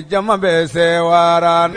Jama bɛ sewa a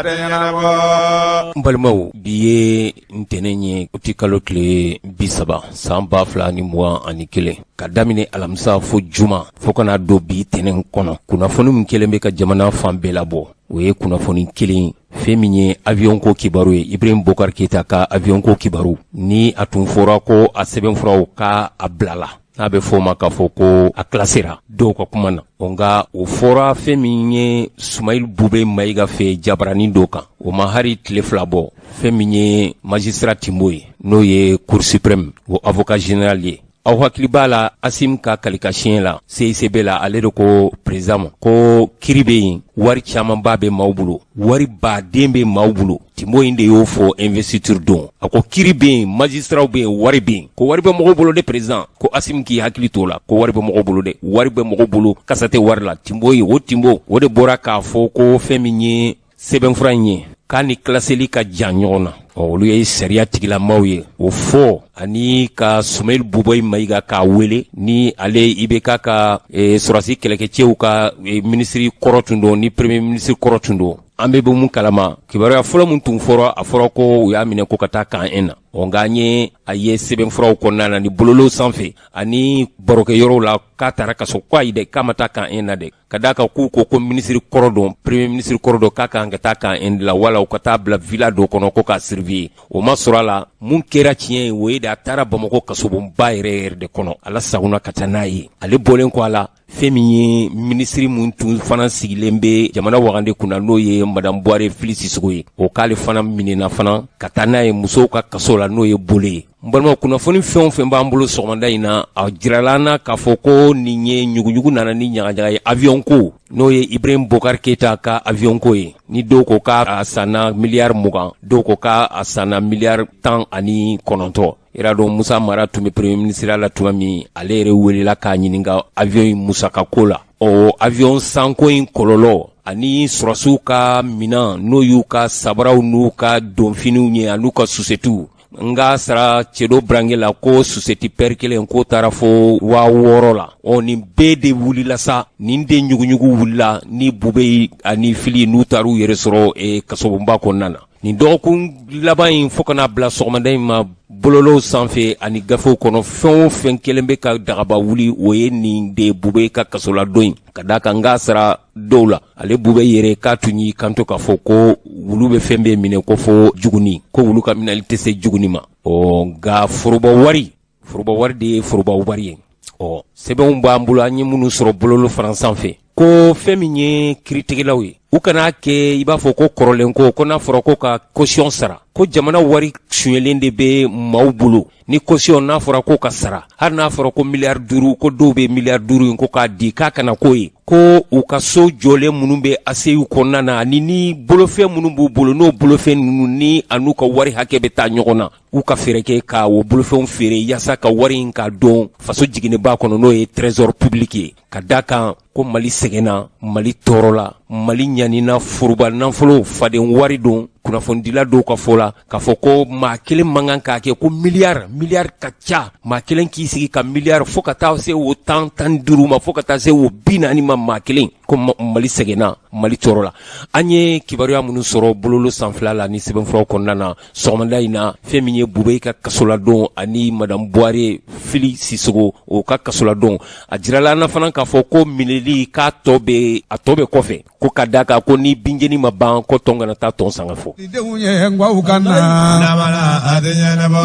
tɛ ɲɛnabɔ. N balimaw, bi ye ntɛnɛn ye, uti kalo tile 30 san 2021, ka daminɛ alamisa fo juma, fo ka na don bi tɛnɛn kɔnɔ, kunnafoni min kɛlen bɛ ka jamana fan bɛɛ labɔ, o ye kunnafoni kelen fɛn min ye avion ko kibaru ye, Ibrahim Bokar Keyita ka avion ko kibaru, ni a tun fɔra ko a sɛbɛnfuraw ka a bilala, n'a bɛ fɔ o ma k'a fɔ ko a classera dɔw ka kuma na. O nka o fɔra fɛn min ye Sumayili Bube Mayiga fɛ jabaranin dɔ kan, o ma hari tile 2 bɔ, fɛn min ye magistrat Timbo ye, n'o ye Cour suprême o avocat général ye. Aw hakili b'a la Asim ka kalikasiyɛn la CICB la, ale de ko président ma ko kiri bɛ yen, wari camanba bɛ maaw bolo, wari baden bɛ maaw bolo. Timbo in de y'o fɔ investiture don. A ko kiri bɛ yen, magistraw bɛ yen, wari bɛ yen, ko wari bɛ mɔgɔw bolo de. Président ko Asim k'i hakili t'o la, ko wari bɛ mɔgɔw bolo dɛ, wari bɛ mɔgɔw bolo, kasa tɛ wari la. Timbo ye o Timbo o de bɔra k'a fɔ ko fɛn min ye sɛbɛnfura in ye, k'a ni classeli ka jan ɲɔgɔn na. Ɔ, olu ye sariya tigilamaw ye o fɔ, ani ka Sumayili Bubɛyi Mayiga k'a wele, ni ale IBK ka sɔrɔdasi kɛlɛkɛcɛw ka minisiri kɔrɔ tun don, ni premier ministre kɔrɔ tun don. An bɛ bɔ mun kalama, kibaruya fɔlɔ min tun fɔra, a fɔra ko u y'a minɛ ko ka taa camp 1 na. Ɔ, nka an ye a ye sɛbɛnfuraw kɔnɔna na ni bololo sanfɛ ani barokɛyɔrɔw la k'a taara kaso. Ko ayi dɛ, k'a ma taa camp 1 na dɛ, ka d'a kan k'u ko ko minisiri kɔrɔ don, premier ministre kɔrɔ don, k'a kan ka taa camp 1 de la, wala u ka taa bila villa dɔ kɔnɔ ko k'a surveiller. O ma sɔrɔ a la. Mun kɛra tiɲɛ ye, o ye de a taara Bamakɔ kasobonba yɛrɛ yɛrɛ de kɔnɔ. Ala sagona ka taa n'a ye. Ale bɔlen kɔ a la, fɛn min ye minisiri min tun fana sigilen bɛ jamana wagande kunna, n'o ye madame Buware Fili Sisoko ye, o k'ale fana minɛna fana ka taa n'a ye musow ka kaso la, n'o ye Bole ye. N balimaw, kunnafoni fɛn o fɛn b'an bolo sɔgɔmada in na, a jirala an na k'a fɔ ko nin ye ɲuguɲugu nana ni ɲagaɲaga ye avion ko, n'o ye Ibrahim Bokar Keyita ka avion ko ye, ni dɔw ko k'a sanna miliyari 20, dɔw ko k'a sanna miliyari 19. I y'a dɔn, Musa Mara tun bɛ premier ministre la tuma min, ale yɛrɛ welela k'a ɲininka avion in musaka ko la. Ɔ, avion sanko in kɔlɔlɔ ani sɔrɔsiw ka minan, n'o y'u ka sabaraw n'u ka donfiniw ye an'u ka susetiw, n ka sara cɛdo branke la ko suseti paire kelen k'o taara fo 6000 la. Ɔ, nin bɛɛ de wulila sa, nin de ɲuguɲugu wulila ni Bube ani Fili n'u taar'u yɛrɛ sɔrɔ kasobonba kɔnɔna na nin dɔgɔkun laban in, fo ka n'a bila sɔgɔmada in ma. Bololow sanfɛ ani gafew kɔnɔ, fɛn o fɛn kelen bɛ ka dagaba wuli, o ye nin de Bube ka kasoladon in, ka d'a kan n k'a sara dɔw la. Ale Bube yɛrɛ k'a tun y'i kanto k'a fɔ ko wulu bɛ fɛn bɛɛ minɛ ko fo juguni, ko wulu ka minɛli tɛ se juguni ma. Ɔ, nka foroba wari, foroba wari de ye foroba wari ye. Ɔ, sɛbɛnw b'an bolo, an ye minnu sɔrɔ bololo fana sanfɛ, ko fɛn min ye kiritigɛlaw ye, u kana kɛ i b'a fɔ ko kɔrɔlen ko ko n'a fɔra ko ka caution sara, ko jamana wari suɲɛlen de bɛ maaw bolo. Ni caution n'a fɔra ko ka sara, hali n'a fɔra ko miliyari 5, ko dɔw bɛ miliyari 5 in ko k'a di, k'a kana ko ye ko u ka so jɔlen minnu bɛ ACI kɔnɔna na, ani ni bolofɛn minnu b'u bolo, n'o bolofɛn ninnu ni an'u ka wari hakɛ bɛ taa ɲɔgɔn na, u ka fɛɛrɛ kɛ ka o bolofɛnw feere yaasa ka wari in ka don faso jiginnenba kɔnɔ, n'o ye trésor public ye. Ka da kan ko Mali sɛgɛnna, Mali tɔɔrɔla, Mali ɲanina, foroba nafolo, faden wari don. Kunnafonidila dɔw ka fɔ la k'a fɔ ko maa kelen man kan k'a kɛ ko miliyari, miliyari ka ca. Maa kelen k'i sigi ka miliyari fo ka taa se o 10, 15 ma, fo ka taa se o 40 ma, maa kelen. Ko Mali sɛgɛnna, Mali tɔɔrɔ la. An ye kibaruya minnu sɔrɔ bololo sanfɛla la ni sɛbɛnfuraw kɔnɔna na sɔgɔmada in na, fɛn min ye Bube ka kasoladon ani madame Buware Fili Sisoko o ka kasoladon, a jirala an na fana k'a fɔ ko minɛli k'a tɔ bɛ, a tɔ bɛ kɔfɛ, ko ka da kan ko ni binjeni ma ban, ko tɔn kana taa tɔn sanga fɔ. Denw ye nkaw ka na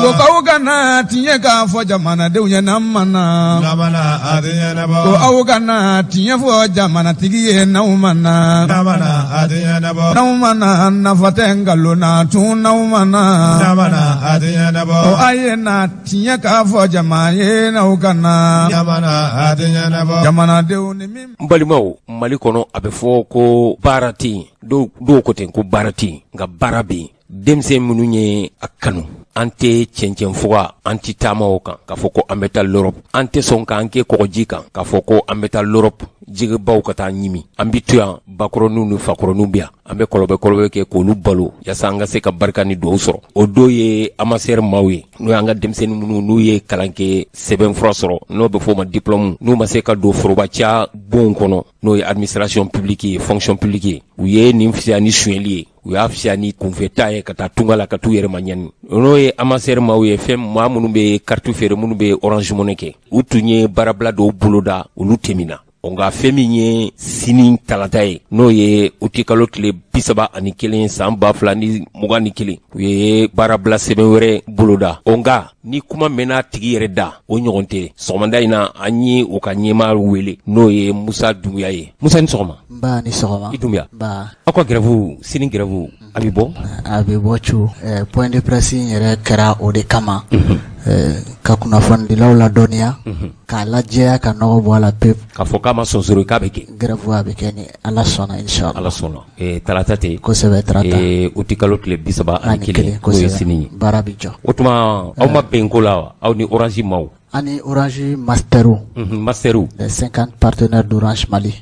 ko aw ka na tiɲɛ k'a fɔ jamanadenw ye n'an ma na, ko aw ka na tiɲɛ fɔ jamanatigi ye n'aw ma na, n'aw ma na, nafa tɛ nkalon na tun, n'aw ma na, ko a ye na tiɲɛ k'a fɔ jama ye n'aw ka na jamanadenw ni min. N balimaw, Mali kɔnɔ, a bɛ fɔ ko baara tɛ yen. Dɔw ko ten ko baara tɛ yen, nka baara bɛ yen. Denmisɛn minnu ye a kanu, an tɛ cɛncɛn fuga, an tɛ taama o kan k'a fɔ ko an bɛ taa l'Europe. An tɛ sɔn k'an kɛ kɔgɔji kan k'a fɔ ko an bɛ taa l'Europe jɛgɛbaw ka taa ɲimi. An bɛ to yan. bakɔrɔninw ni fakɔrɔninw bɛ yan, an bɛ kɔlɔbɛ kɔlɔbɛ kɛ k'olu balo yaasa an ka se ka barika ni dugawu sɔrɔ. O dɔ ye AMASER maaw ye, n'o y'an ka denmisɛnnin minnu n'u ye kalan kɛ, sɛbɛnfura sɔrɔ, n'o bɛ f'o ma diplôme, n'u ma se ka don forobaca bonw kɔnɔ, n'o ye administration publique ye, fonction publique ye. U ye nin fisaya ni sonyɛli ye, u y'a fisaya ni kunfɛta ye ka taa tunga la, ka t'u yɛrɛ maɲani. N'o ye AMASER maaw ye, fɛn maa minnu bɛ carte feere, minnu bɛ Orange Money kɛ, u tun ye baarabila dɔw boloda, olu tɛmɛna. Nka fɛn min ye sini talata ye, n'o ye utikalo tile 31 san 2021, u ye baarabila sɛbɛn wɛrɛ boloda. O nka ni kuma mɛnna tigi yɛrɛ da, o ɲɔgɔn tɛ. Sɔgɔmada in na, an ye u ka ɲɛmaa wele, n'o ye Musa Dunbuya ye. Musa, ni sɔgɔma. Nba, ni sɔgɔma. I Dunbuya. Aw ka grève, sini grève, a bɛ bɔ? A bɛ bɔ co. Point de presse in yɛrɛ kɛra o de kama, ka kunnafonidilaw ladɔnniya, k'a lajɛya, ka nɔgɔ bɔ a la pewu. K'a fɔ k'a ma sonsoro, k'a bɛ kɛ. Grève a bɛ kɛ ni Ala sɔnna, inchallah. Ala sɔnna. Talata tɛ? Kosɛbɛ, tarata. Utikalo tile 31, n'o ye sini ye. Baara bɛ jɔ. O tuma aw ma bɛn ko la, aw ni Orange maaw? Ani Orange Masterw. Masterw. Les 50 partenaires d'Orange Mali.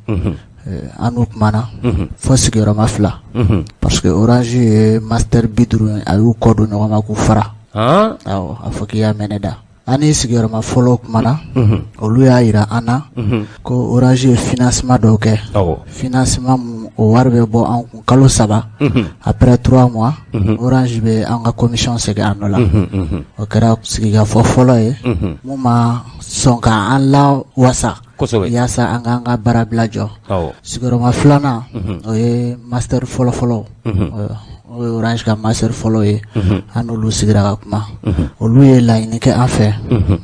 An n'u kumana fo sigiyɔrɔma fila, parce que Orange ye master 50, a y'u kɔ don ɲɔgɔn ma k'u fara. Awɔ, a fɔ k'i y'a mɛn ne da. An ni sigiyɔrɔma fɔlɔ kumana, olu y'a yira an na ko Orange ye financement dɔw kɛ, financement mun o wari bɛ bɔ an kun kalo 3, après 3 mois Orange bɛ an ka commission segin a nɔ la. O kɛra sigikafɔ fɔlɔ ye mun ma sɔn ka an la wasa yaasa an k'an ka baarabila jɔ. Sigiyɔrɔma filanan, o ye master fɔlɔ-fɔlɔ, o ye Orange ka master fɔlɔ ye. An n'olu sigira ka kuma, olu ye laɲini kɛ an fɛ,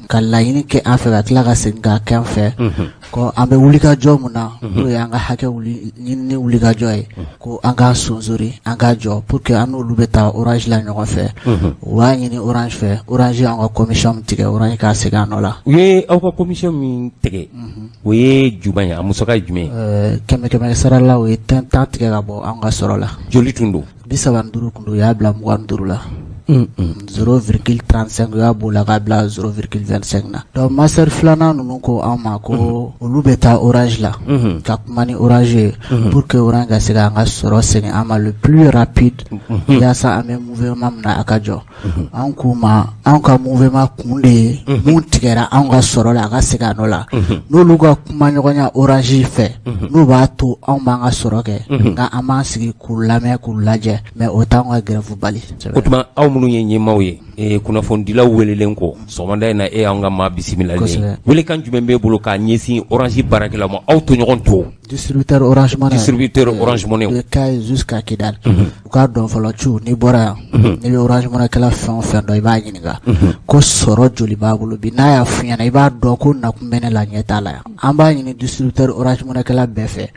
ka laɲini kɛ an fɛ, ka tila ka segin k'a kɛ an fɛ ko an bɛ wulikajɔ mun na, n'o ye an ka hakɛ ɲinini wulikajɔ ye, ko an k'a sonsori, an k'a jɔ, pour que an n'olu bɛ taa Orange la ɲɔgɔn fɛ. U b'a ɲini Orange fɛ, Orange y'an ka commission min tigɛ, Orange k'a segin a nɔ la. U ye aw ka commission min tigɛ, o ye jumɛn ye? A musaka ye jumɛn ye? Kɛmɛ kɛmɛ sara la, o ye 10 tigɛ ka bɔ an ka sɔrɔ la. Joli tun don? 35 kun don, u y'a bila 25 la, 0,35, u y'a b'o la k'a bila 0,25 na. Donc master filanan ninnu ko an ma ko olu bɛ taa Orange la ka kuma ni Orange ye pour que Orange ka se k'an ka sɔrɔ segin an ma le plus rapide, yaasa an bɛ mouvement min na, a ka jɔ. An k'u ma, anw ka mouvement kun de ye mun tigɛra anw ka sɔrɔ la, a ka segin a nɔ la. N'olu ka kumaɲɔgɔnya Orange fɛ, n'u b'a to anw b'an ka sɔrɔ kɛ, nka an b'an sigi k'u lamɛn, k'u lajɛ, mais o t'anw ka grève bali. O tuma aw minnu ye ɲɛmaaw ye, kunnafonidilaw welelen kɔ sɔgɔmada in na, e y'an ka maa bisimilalen ye, welekan jumɛn b'e bolo k'a ɲɛsin Orange baarakɛlaw ma, aw tɔɲɔgɔn tɔw? Distributeur Orange Money. Distributeur Orange Money. De Kayes jusqu'à Kidal. U k'a dɔn fɔlɔ cu, n'i bɔra yan, n'i bɛ Orange Money kɛla fɛn o fɛn dɔn, i b'a ɲininka ko sɔrɔ joli b'a bolo bi. N'a y'a f'i ɲɛna, i b'a dɔn ko nakun bɛ ne la, ɲɛ t'a la yan. An b'a ɲini distributeur Orange Money kɛla bɛɛ fɛ,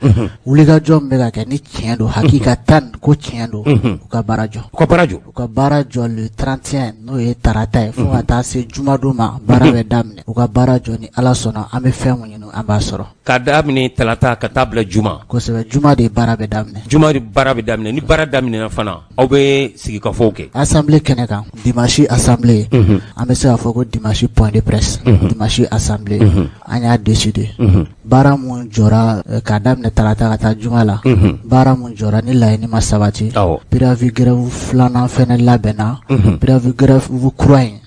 wulikajɔ min bɛ ka kɛ, ni tiɲɛ don, hakika tan ko tiɲɛ don, u ka baara jɔ. U ka baara jɔ. U ka baara jɔ le 31, n'o ye tarata ye, fo ka taa se jumadon ma, baara bɛ daminɛ. U ka baara jɔ, ni Ala sɔnna, an bɛ fɛn mun ɲini, an b'a sɔrɔ. K'a daminɛ talata ka taa bila juma. Kosɛbɛ, juma de baara bɛ daminɛ. Juma de baara bɛ daminɛ. Ni baara daminɛna fana, aw bɛ sigikafɔw kɛ? Assemblée kɛnɛ kan, dimanche assemblée, an bɛ se k'a fɔ ko dimanche point de presse, dimanche assemblée, an y'a décidé, baara mun jɔra k'a daminɛ tarata ka taa juma la, baara mun jɔra ni laɲini ma sabati, préavis grève filanan fɛnɛ labɛnna. Préavis grève kura in,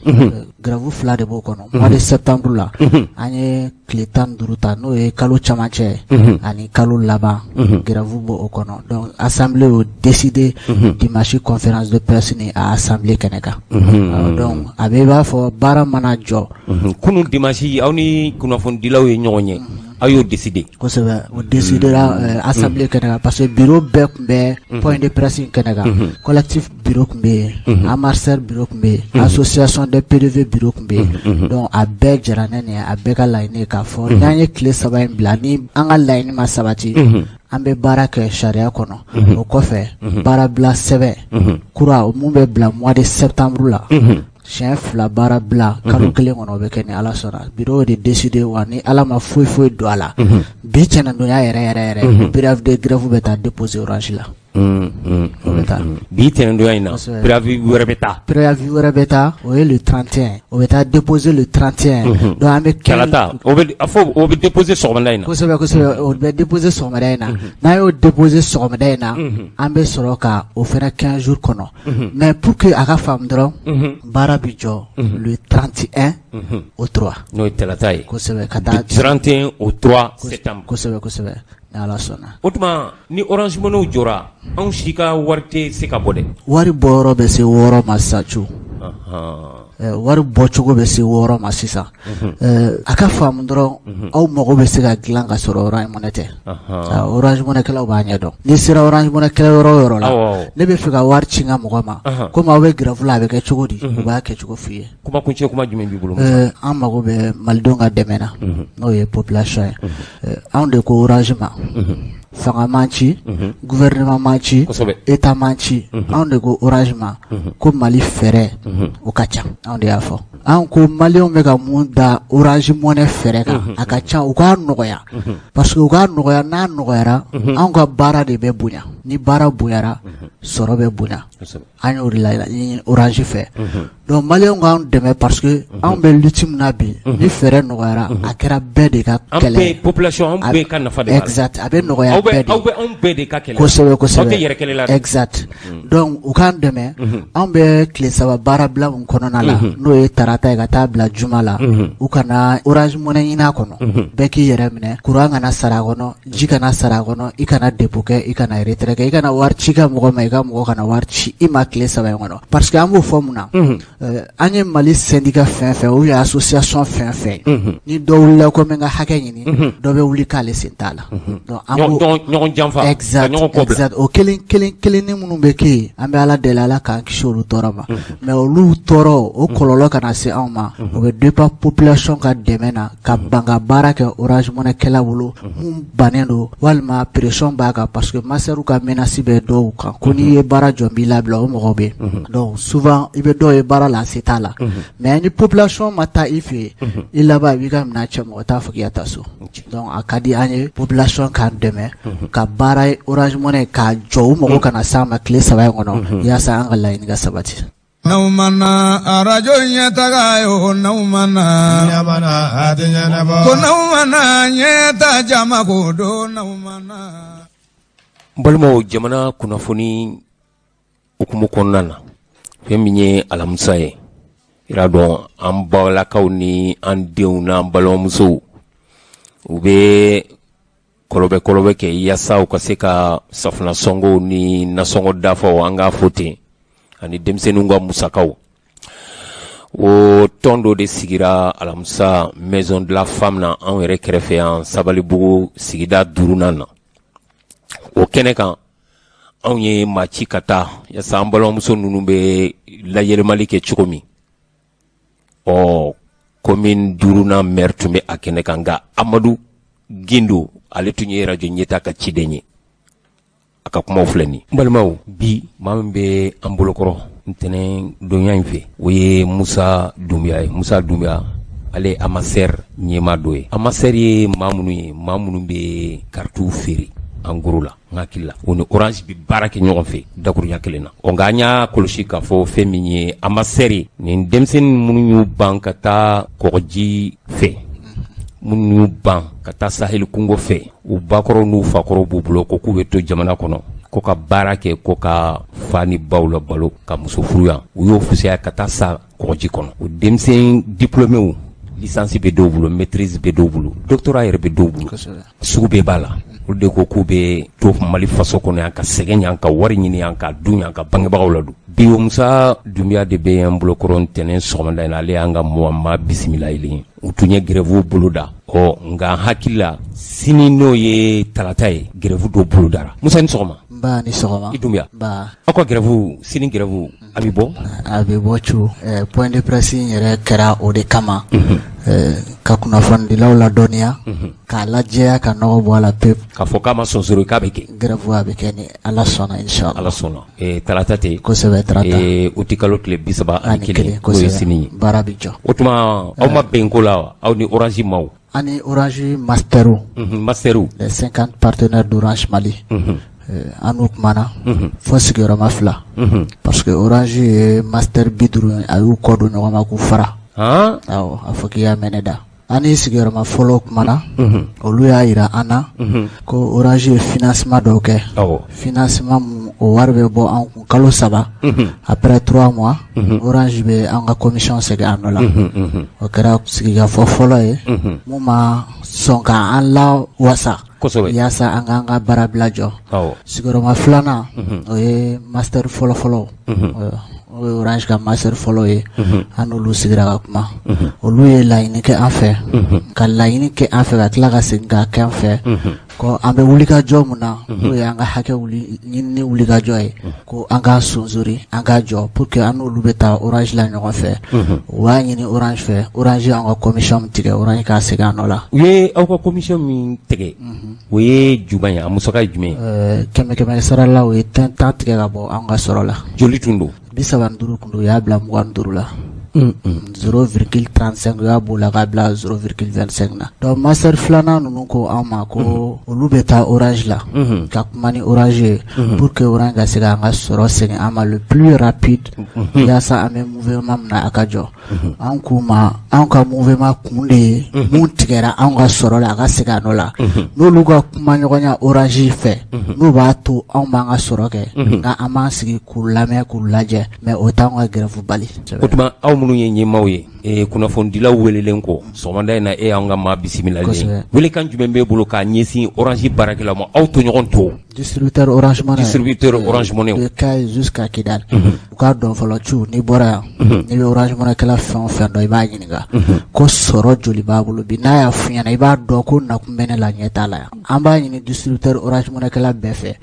grève fila de b'o kɔnɔ. Mois de septembre la, an ye tile 15 ta, n'o ye kalo camancɛ ani kalo laban, grève b'o kɔnɔ. Donc assemblée y'o décidé dimanche conférence de presse ni a assemblée kɛnɛ kan. Donc a bɛ i b'a fɔ baara mana jɔ. Kunun dimanche, aw ni kunnafonidilaw ye ɲɔgɔn ye, aw y'o décidé? Kosɛbɛ, o décidera assemblée kɛnɛ kan, parce que bureau bɛɛ tun bɛ point de presse in kɛnɛ kan. Collectif bureau tun bɛ yen, AMASER bureau tun bɛ yen, association des PDV bureau tun bɛ yen. Donc a bɛɛ jɛra ne nin ye, a bɛɛ ka laɲini ye k'a fɔ n'an ye tile 3 in bila, ni an ka laɲini ma sabati, an bɛ baara kɛ sariya kɔnɔ. O kɔfɛ, baarabila sɛbɛn kura mun bɛ bila mois de septembre la, siɲɛ fila baara bila kalo kelen kɔnɔ, o bɛ kɛ ni Ala sɔnna. Bureau de décidé wa, ni Ala ma foyi foyi don a la, bi tɛnɛndonya yɛrɛ yɛrɛ yɛrɛ, préavis de grève bɛ taa déposer Orange la. O bɛ taa bi tɛnɛndonya in na, préavis wɛrɛ bɛ taa, préavis wɛrɛ bɛ taa, o ye le 31, o bɛ taa déposer le 31, donc an bɛ talata, o bɛ a fɔ o bɛ déposer sɔgɔmada in na, kosɛbɛ kosɛbɛ, o bɛ déposer sɔgɔmada in na. N'an y'o déposer sɔgɔmada in na, an bɛ sɔrɔ ka o fana 15 jours kɔnɔ. Mais pour que a ka faamu dɔrɔn, baara bɛ jɔ le 31 au 3. N'o ye talata ye. Kosɛbɛ, ka taa 31 au 3 septembre. Kosɛbɛ kosɛbɛ, ni Ala sɔnna. O tuma ni Orange Money jɔra, anw si ka wari tɛ se ka bɔ dɛ. Wari bɔyɔrɔ bɛ se wɔɔrɔ ma sisan cu. Wari bɔcogo bɛ se wɔɔrɔ ma sisan. A ka faamu dɔrɔn, aw mago bɛ se ka dilan ka sɔrɔ Orange Money tɛ. Orange Money kɛlaw b'a ɲɛdɔn. N'i sera Orange Money kɛlɛ yɔrɔ o yɔrɔ la, ne bɛ fɛ ka wari ci n ka mɔgɔ ma, komi aw bɛ grève la, a bɛ kɛ cogo di? U b'a kɛcogo f'i ye. Kuma kuncɛ kuma jumɛn b'i bolo? An mago bɛ malidenw ka dɛmɛ na, n'o ye population ye. Anw de ko Orange ma, fanga m'an ci, gouvernement m'an ci, État m'an ci, anw de ko Orange ma ko Mali fɛɛrɛ o ka ca. Anw de y'a fɔ, anw ko maliyɛnw bɛ ka mun da Orange Money fɛɛrɛ kan, a ka ca, u k'a nɔgɔya, parce que u k'a nɔgɔya, n'a nɔgɔyara, anw ka baara de bɛ bonya. Ni baara bonyara, sɔrɔ bɛ bonya. An y'o de laɲini Orange fɛ. Donc maliyɛnw k'an dɛmɛ, parce que anw bɛ lutte min na bi, ni fɛɛrɛ nɔgɔyara, a kɛra bɛɛ de ka kɛlɛ ye. Population, anw bɛɛ ka nafa de b'a la. Exact, a bɛ nɔgɔya bɛɛ de. Aw bɛ anw bɛɛ de ka kɛlɛ. Kosɛbɛ kosɛbɛ. Aw tɛ yɛrɛ kɛlɛ la dɛ. Exact, donc u k'an dɛmɛ. Anw bɛ tile 3 baara bila min kɔnɔna la, n'o ye tarata ye ka taa bila juma la, u kana Orange Money ɲini a kɔnɔ. Bɛɛ k'i yɛrɛ minɛ, courant kana sara a kɔnɔ, ji kana sara a kɔnɔ, i kana dépôt kɛ, i kana retrait kɛ, i kana wari ci i ka mɔgɔ ma, i ka mɔgɔ kana wari ci i ma tile 3 in kɔnɔ. Parce que an b'o fɔ mun na? An ye Mali syndicat fɛn fɛn ou bien association fɛn fɛn, ni dɔ wulila ko n bɛ n ka hakɛ ɲini, dɔ bɛ wuli k'ale sen t'a la. Donc an b'o ɲɔgɔn janfa. Exact, exact. O kelen kelen kelenni minnu bɛ kɛ yen, an bɛ Ala deli, Ala k'an kisi olu tɔɔrɔ ma. Mais olu tɔɔrɔ, o kɔlɔlɔ kana se anw ma. O bɛ dépend population ka dɛmɛ na ka ban ka baara kɛ Orange Money kɛla bolo mun bannen don, walima pression b'a kan, parce que masterw ka menace bɛ dɔw kan ko n'i ye baara jɔ, n b'i labila. O mɔgɔw bɛ yen. Donc souvent i bɛ dɔw ye baara la, a se t'a la, mais ni population ma taa i fɛ yen, i laban i b'i ka minɛn cɛ, mɔgɔ t'a fɔ k'i ka taa so. Donc a ka di an ye population k'an dɛmɛ ka baara Orange Money k'a jɔ, u mago kana s'an ma tile 3 in kɔnɔ, yaasa an ka laɲini ka sabati. N'aw ma na arajo ɲɛtaga ye o, n'aw ma na ko n'aw ma na ɲɛta jama ko don, n'aw ma na. N balimaw, jamana kunnafoni hukumu kɔnɔna na, fɛn min ye alamisa ye, i y'a dɔn an balakaw ni an denw n'an balimamusow, u bɛ kɔlɔbɛ kɔlɔbɛ kɛ yaasa u ka se ka safunasɔngɔw ni nasɔngɔ dafaw, an k'a fɔ ten, ani denmisɛnninw ka musakaw. O tɔn dɔ de sigira alamisa Maison de la Femme na, anw yɛrɛ kɛrɛfɛ yan, Sabalibugu sigida 5nan na. O kɛnɛ kan, anw ye maa ci ka taa yaasa an balimamuso ninnu bɛ layɛlɛmali kɛ cogo min. Ɔ commune 5nan maire tun bɛ a kɛnɛ kan, nka Amadu Gindo, ale tun ye radio ɲɛta ka ciden ye. A ka kumaw filɛ nin. N balimaw, bi maa min bɛ an bolokɔrɔ ntɛnɛn donya in fɛ, o ye Musa Dunbiya ye. Musa Dunbiya, ale ye AMASER ɲɛmaa dɔ ye. AMASER ye maa minnu ye, maa minnu bɛ karitiw feere en gros la, n hakili la, o ni Orange bɛ baara kɛ ɲɔgɔn fɛ dakurunya kelen na. Ɔ nka an y'a kɔlɔsi k'a fɔ fɛn min ye AMASER ye, nin denmisɛnnin minnu y'u ban ka taa kɔgɔji fɛ, minnu y'u ban ka taa saheli kungo fɛ, u bakɔrɔw n'u fakɔrɔw b'u bolo ko k'u bɛ to jamana kɔnɔ, ko ka baara kɛ, ko ka fa ni baw la balo, ka muso furu yan, u y'o fisaya ka taa sa kɔgɔji kɔnɔ. O denmisɛn diplôméw, licence bɛ dɔw bolo, maîtrise bɛ dɔw bolo, doctorat yɛrɛ bɛ dɔw bolo, sugu bɛɛ b'a la. Olu de ko k'u bɛ to Mali faso kɔnɔ yan, ka sɛgɛn yan, ka wari ɲini yan, ka dun yan, ka bangebagaw ladon. Bi o Musa Dunbiya de bɛ yan bolokɔrɔ ntɛnɛn sɔgɔmada in na. Ale y'an ka maa bisimila ye. U tun ye grève boloda, ɔ nka n hakili la sini, n'o ye tarata ye, grève dɔ bolodara. Musa, ni sɔgɔma. Nba, ni sɔgɔma. I Dunbiya. Nba. Aw ka grève, sini grève, a bɛ bɔ? A bɛ bɔ co. Point de presse in yɛrɛ kɛra o de kama, ka kunnafonidilaw ladɔnniya, k'a lajɛya, ka nɔgɔ bɔ a la pewu. K'a fɔ k'a ma sɔn k'a bɛ kɛ. Grève a bɛ kɛ ni Ala sɔnna, inchallah. Ala sɔnna. Tarata tɛ? Kosɛbɛ, tarata. Uti kalo tile 31, n'o ye sini ye. Baara bɛ jɔ. O tuma aw ma bɛn ko la, aw ni Orange maaw? Ani Orange masterw. Masterw. Les 50 partenaires d'Orange Mali. An n'u kumana fo sigiyɔrɔma fila parce que Orange ye master 50 a y'u kɔ don ɲɔgɔn ma k'u fara a fɔ k'i y'a mɛn ne da. An ni sigiyɔrɔma fɔlɔ kumana, olu y'a jira an na ko Orange ye financement dɔw kɛ, financement o wari bɛ bɔ an kun kalo 3, après 3 mois Orange bɛ an ka commission segin an nɔ la. O kɛra sigikafɔ fɔlɔ ye mun ma sɔn ka an lawasa yaasa an k'an ka baarabila jɔ. Sigiyɔrɔma filanan, o ye master fɔlɔfɔlɔ, o ye Orange ka master fɔlɔ ye. An n'olu sigira ka kuma, olu ye laɲini kɛ an fɛ, ka laɲini kɛ an fɛ, ka tila ka segin k'a kɛ an fɛ ko an bɛ wulikajɔ mun na, n'o ye an ka hakɛ ɲinini wulikajɔ ye, ko an k'a sonsori, an k'a jɔ pour que an n'olu bɛ taa Orange la ɲɔgɔn fɛ. U b'a ɲini Orange fɛ, Orange y'an ka commission min tigɛ, Orange k'a segin a nɔ la. U ye aw ka commission min tigɛ, o ye jumɛn ye? A musaka ye jumɛn ye? Kɛmɛ kɛmɛ sara la, o ye 10 tigɛ ka bɔ an ka sɔrɔ la. Joli tun don? 35 tun don, u y'a bila 25 la, 0,35, u y'a b'o la k'a bila 0,25 na. Donc master filanan ninnu ko an ma ko olu bɛ taa Orange la ka kuma ni Orange ye pour que Orange ka se k'an ka sɔrɔ segin an ma le plus rapide, yaasa an bɛ mouvement min na, a ka jɔ. An k'u ma, anw ka mouvement kun de ye mun tigɛra anw ka sɔrɔ la, a ka segin a nɔ la. N'olu ka kumaɲɔgɔnya Orange fɛ, n'u b'a to anw b'an ka sɔrɔ kɛ, nka an b'an sigi k'u lamɛn, k'u lajɛ, mais o t'anw ka grève bali. O tuma, aw minnu ye ɲɛmaaw ye, kunnafonidilaw welelen kɔ sɔgɔmada in na, e y'an ka maa bisimilalen ye, welekan jumɛn b'e bolo k'a ɲɛsin Orange baarakɛlaw ma, aw tɔɲɔgɔn tɔw? Distributeur Orange Money. Distributeur Orange Money. De Kayes jusqu'à Kidal. U k'a dɔn fɔlɔ cu, n'i bɔra yan, n'i bɛ Orange Money kɛla fɛn o fɛn dɔn, i b'a ɲininka ko sɔrɔ joli b'a bolo bi. N'a y'a f'i ɲɛna, i b'a dɔn ko nakun bɛ ne la, ɲɛ t'a la yan. An b'a ɲini distributeur Orange Money kɛla bɛɛ fɛ,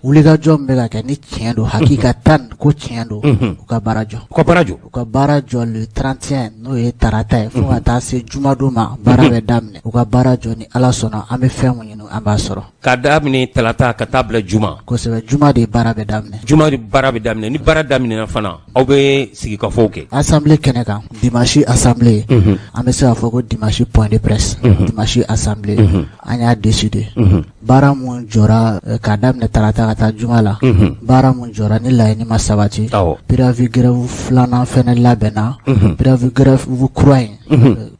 wulikajɔ min bɛ ka kɛ, ni tiɲɛ don, hakika tan ko tiɲɛ don, u ka baara jɔ. U ka baara jɔ. U ka baara jɔ le 31, n'o ye tarata ye, fo ka taa se jumadon ma, baara bɛ daminɛ. U ka baara jɔ, ni Ala sɔnna, an bɛ fɛn mun ɲini, an b'a sɔrɔ. K'a daminɛ talata ka taa bila juma. Kosɛbɛ, juma de baara bɛ daminɛ. Juma de baara bɛ daminɛ. Ni baara daminɛna fana, aw bɛ sigikafɔw kɛ. Assemblée kɛnɛ kan, dimanche assemblée, an bɛ se k'a fɔ ko dimanche point de presse, dimanche assemblée, an y'a décider baara mun jɔra k'a daminɛ tarata ka taa juma la, baara mun jɔra ni laɲini ma sabati, préavis grève filanan fɛnɛ labɛnna. Préavis grève kura in,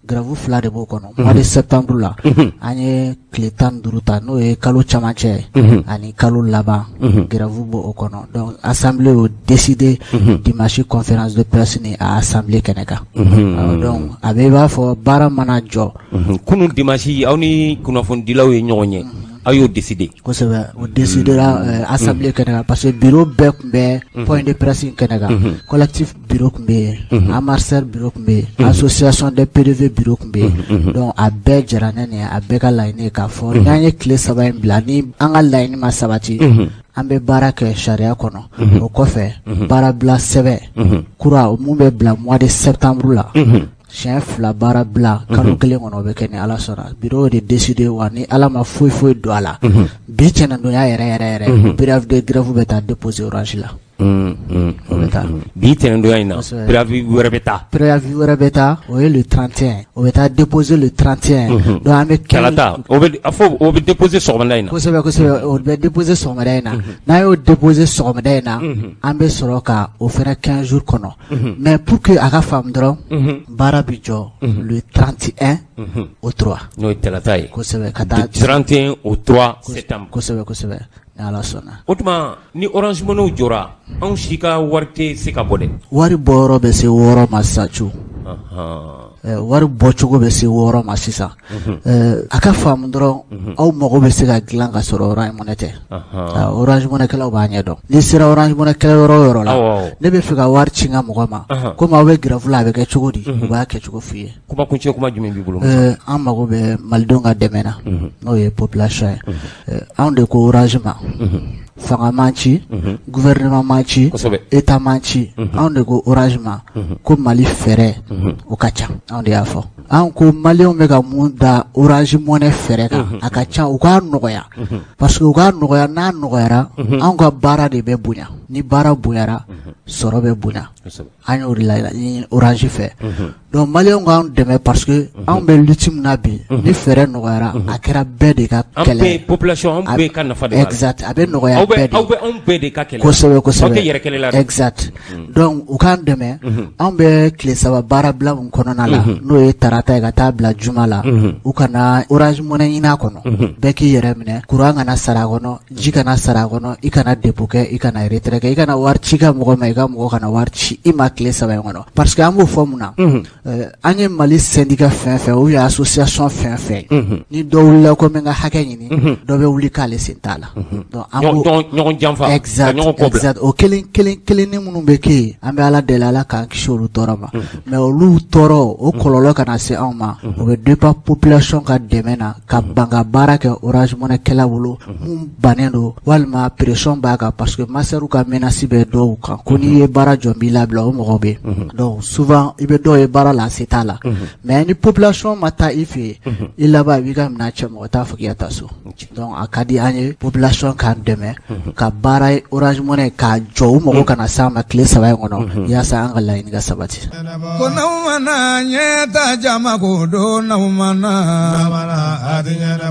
grève fila de b'o kɔnɔ. Mois de septembre la, an ye tile 15 ta, n'o ye kalo camancɛ ye ani kalo laban, grève b'o kɔnɔ. Donc assemblée y'o décidé dimanche conférence de presse ni a assemblée kɛnɛ kan. Donc a bɛ i b'a fɔ baara mana jɔ. Kunun dimanche, aw ni kunnafonidilaw ye ɲɔgɔn ye, aw y'o décidé. Kosɛbɛ, o décidera assemblée kɛnɛ kan, parce que bureau bɛɛ tun bɛ point de presse in kɛnɛ kan. Collectif bureau tun bɛ yen, AMARSER bureau tun bɛ yen, association des PDV bureau tun bɛ yen. Donc a bɛɛ jɛra ne nin ye, a bɛɛ ka laɲini ye k'a fɔ n'an ye tile 3 in bila, ni an ka laɲini ma sabati, an bɛ baara kɛ sariya kɔnɔ. O kɔfɛ, baarabila sɛbɛn kura mun bɛ bila mois de septembre la, siɲɛ fila baara bila kalo kelen kɔnɔ, o bɛ kɛ ni Ala sɔnna. Bureau de décidé wa, ni Ala ma foyi foyi don a la, bi tɛnɛndonya yɛrɛ yɛrɛ yɛrɛ, préavis de grève bɛ taa déposer Orange la. O bɛ taa. Bi tɛnɛndonya in na, préavis wɛrɛ bɛ taa. Préavis wɛrɛ bɛ taa, o ye le 31, o bɛ taa déposer le 31. Donc an bɛ Talata, o bɛ a fɔ, o bɛ déposer sɔgɔmada in na. Kosɛbɛ kosɛbɛ, o bɛ déposer sɔgɔmada in na. N'an y'o déposer sɔgɔmada in na, an bɛ sɔrɔ ka o fɛnɛ 15 jours kɔnɔ. Mais pour que a ka faamu dɔrɔn, baara bɛ jɔ le 31 au 3. N'o ye talata ye. Kosɛbɛ, ka taa 31 au 3 septembre. Kosɛbɛ kosɛbɛ, ni Ala sɔnna. O tuma, ni Orange Money jɔra, anw si ka wari tɛ se ka bɔ dɛ. Wari bɔyɔrɔ bɛ se wɔɔrɔ ma sisan cu. Wari bɔcogo bɛ se wɔɔrɔ ma sisan. A ka faamu dɔrɔn, aw mago bɛ se ka dilan ka sɔrɔ Orange Money tɛ. Orange Money kɛlaw b'a ɲɛdɔn. N'i sera Orange Money kɛlɛ yɔrɔ o yɔrɔ la, ne bɛ fɛ ka wari ci n ka mɔgɔ ma, komi aw bɛ grève la, a bɛ kɛ cogo di? U b'a kɛcogo f'i ye. Kuma kuncɛ kuma jumɛn b'i bolo? An mago bɛ malidenw ka dɛmɛ na, n'o ye population ye. Anw de ko Orange ma, fanga man ci, gouvernement man ci, état man ci, anw de ko Orange ma ko Mali fɛɛrɛ o ka ca. Anw de y'a fɔ, an ko maliyɛnw bɛ ka mun da Orange Money fɛɛrɛ kan, a ka ca, u k'a nɔgɔya, parce que u k'a nɔgɔya, n'a nɔgɔyara, anw ka baara de bɛ bonya. Ni baara bonyara, sɔrɔ bɛ bonya. An y'o de laɲini Orange fɛ. Donc maliyɛnw k'an dɛmɛ parce que anw bɛ lutte min na bi, ni fɛɛrɛ nɔgɔyara, a kɛra bɛɛ de ka kɛlɛ ye. Population, an bɛɛ ka nafa de b'a la. Exact, a bɛ nɔgɔya bɛɛ de. Aw bɛ anw bɛɛ de ka kɛlɛ. Kosɛbɛ, kosɛbɛ. Aw tɛ yɛrɛ kɛlɛ la dɛ. Exact. Donc u k'an dɛmɛ. Anw bɛ tile 3 baara bila min kɔnɔna la, n'o ye tarata ye ka taa bila juma la, u kana Orange Money ɲini a kɔnɔ. Bɛɛ k'i yɛrɛ minɛ, courant kana sara a kɔnɔ, ji kana sara a kɔnɔ, i kana dépôt kɛ, i kana retrait kɛ, i kana wari ci i ka mɔgɔ ma, i ka mɔgɔ kana wari ci i ma tile 3 in kɔnɔ. Parce que an b'o fɔ mun na? An ye Mali syndicat fɛn fɛn ou bien association fɛn fɛn, ni dɔ wulila ko n bɛ n ka hakɛ ɲini, dɔ bɛ wuli k'ale sen t'a la. Donc an b'o ɲɔgɔn janfa, ka exact ɲɔgɔn kɔ bila. Exact. O kelen kelen kelenni minnu bɛ kɛ yen, an bɛ Ala deli, Ala k'an kisi olu tɔɔrɔ ma. Mais olu tɔɔrɔ, o kɔlɔlɔ kana se anw ma. O bɛ dépend population ka dɛmɛ na ka ban ka baara kɛ Orange Money kɛla bolo mun bannen don, walima pression b'a kan, parce que masterw ka menace bɛ dɔw kan ko n'i ye baara jɔ, n b'i labila. O mɔgɔw bɛ yen. Donc souvent i bɛ dɔw ye baara la, se t'a la. Mais ni population ma taa i fɛ yen, i laban i b'i ka minɛn cɛ, mɔgɔ t'a fɔ k'i ka taa so. Donc a ka di an ye population k'an dɛmɛ ka baara Orange Money k'a jɔ, u mago kana s'an ma tile 3 in kɔnɔ, yaasa an ka laɲini ka sabati. Ko n'aw mana ɲɛta jama ko don n'aw mana,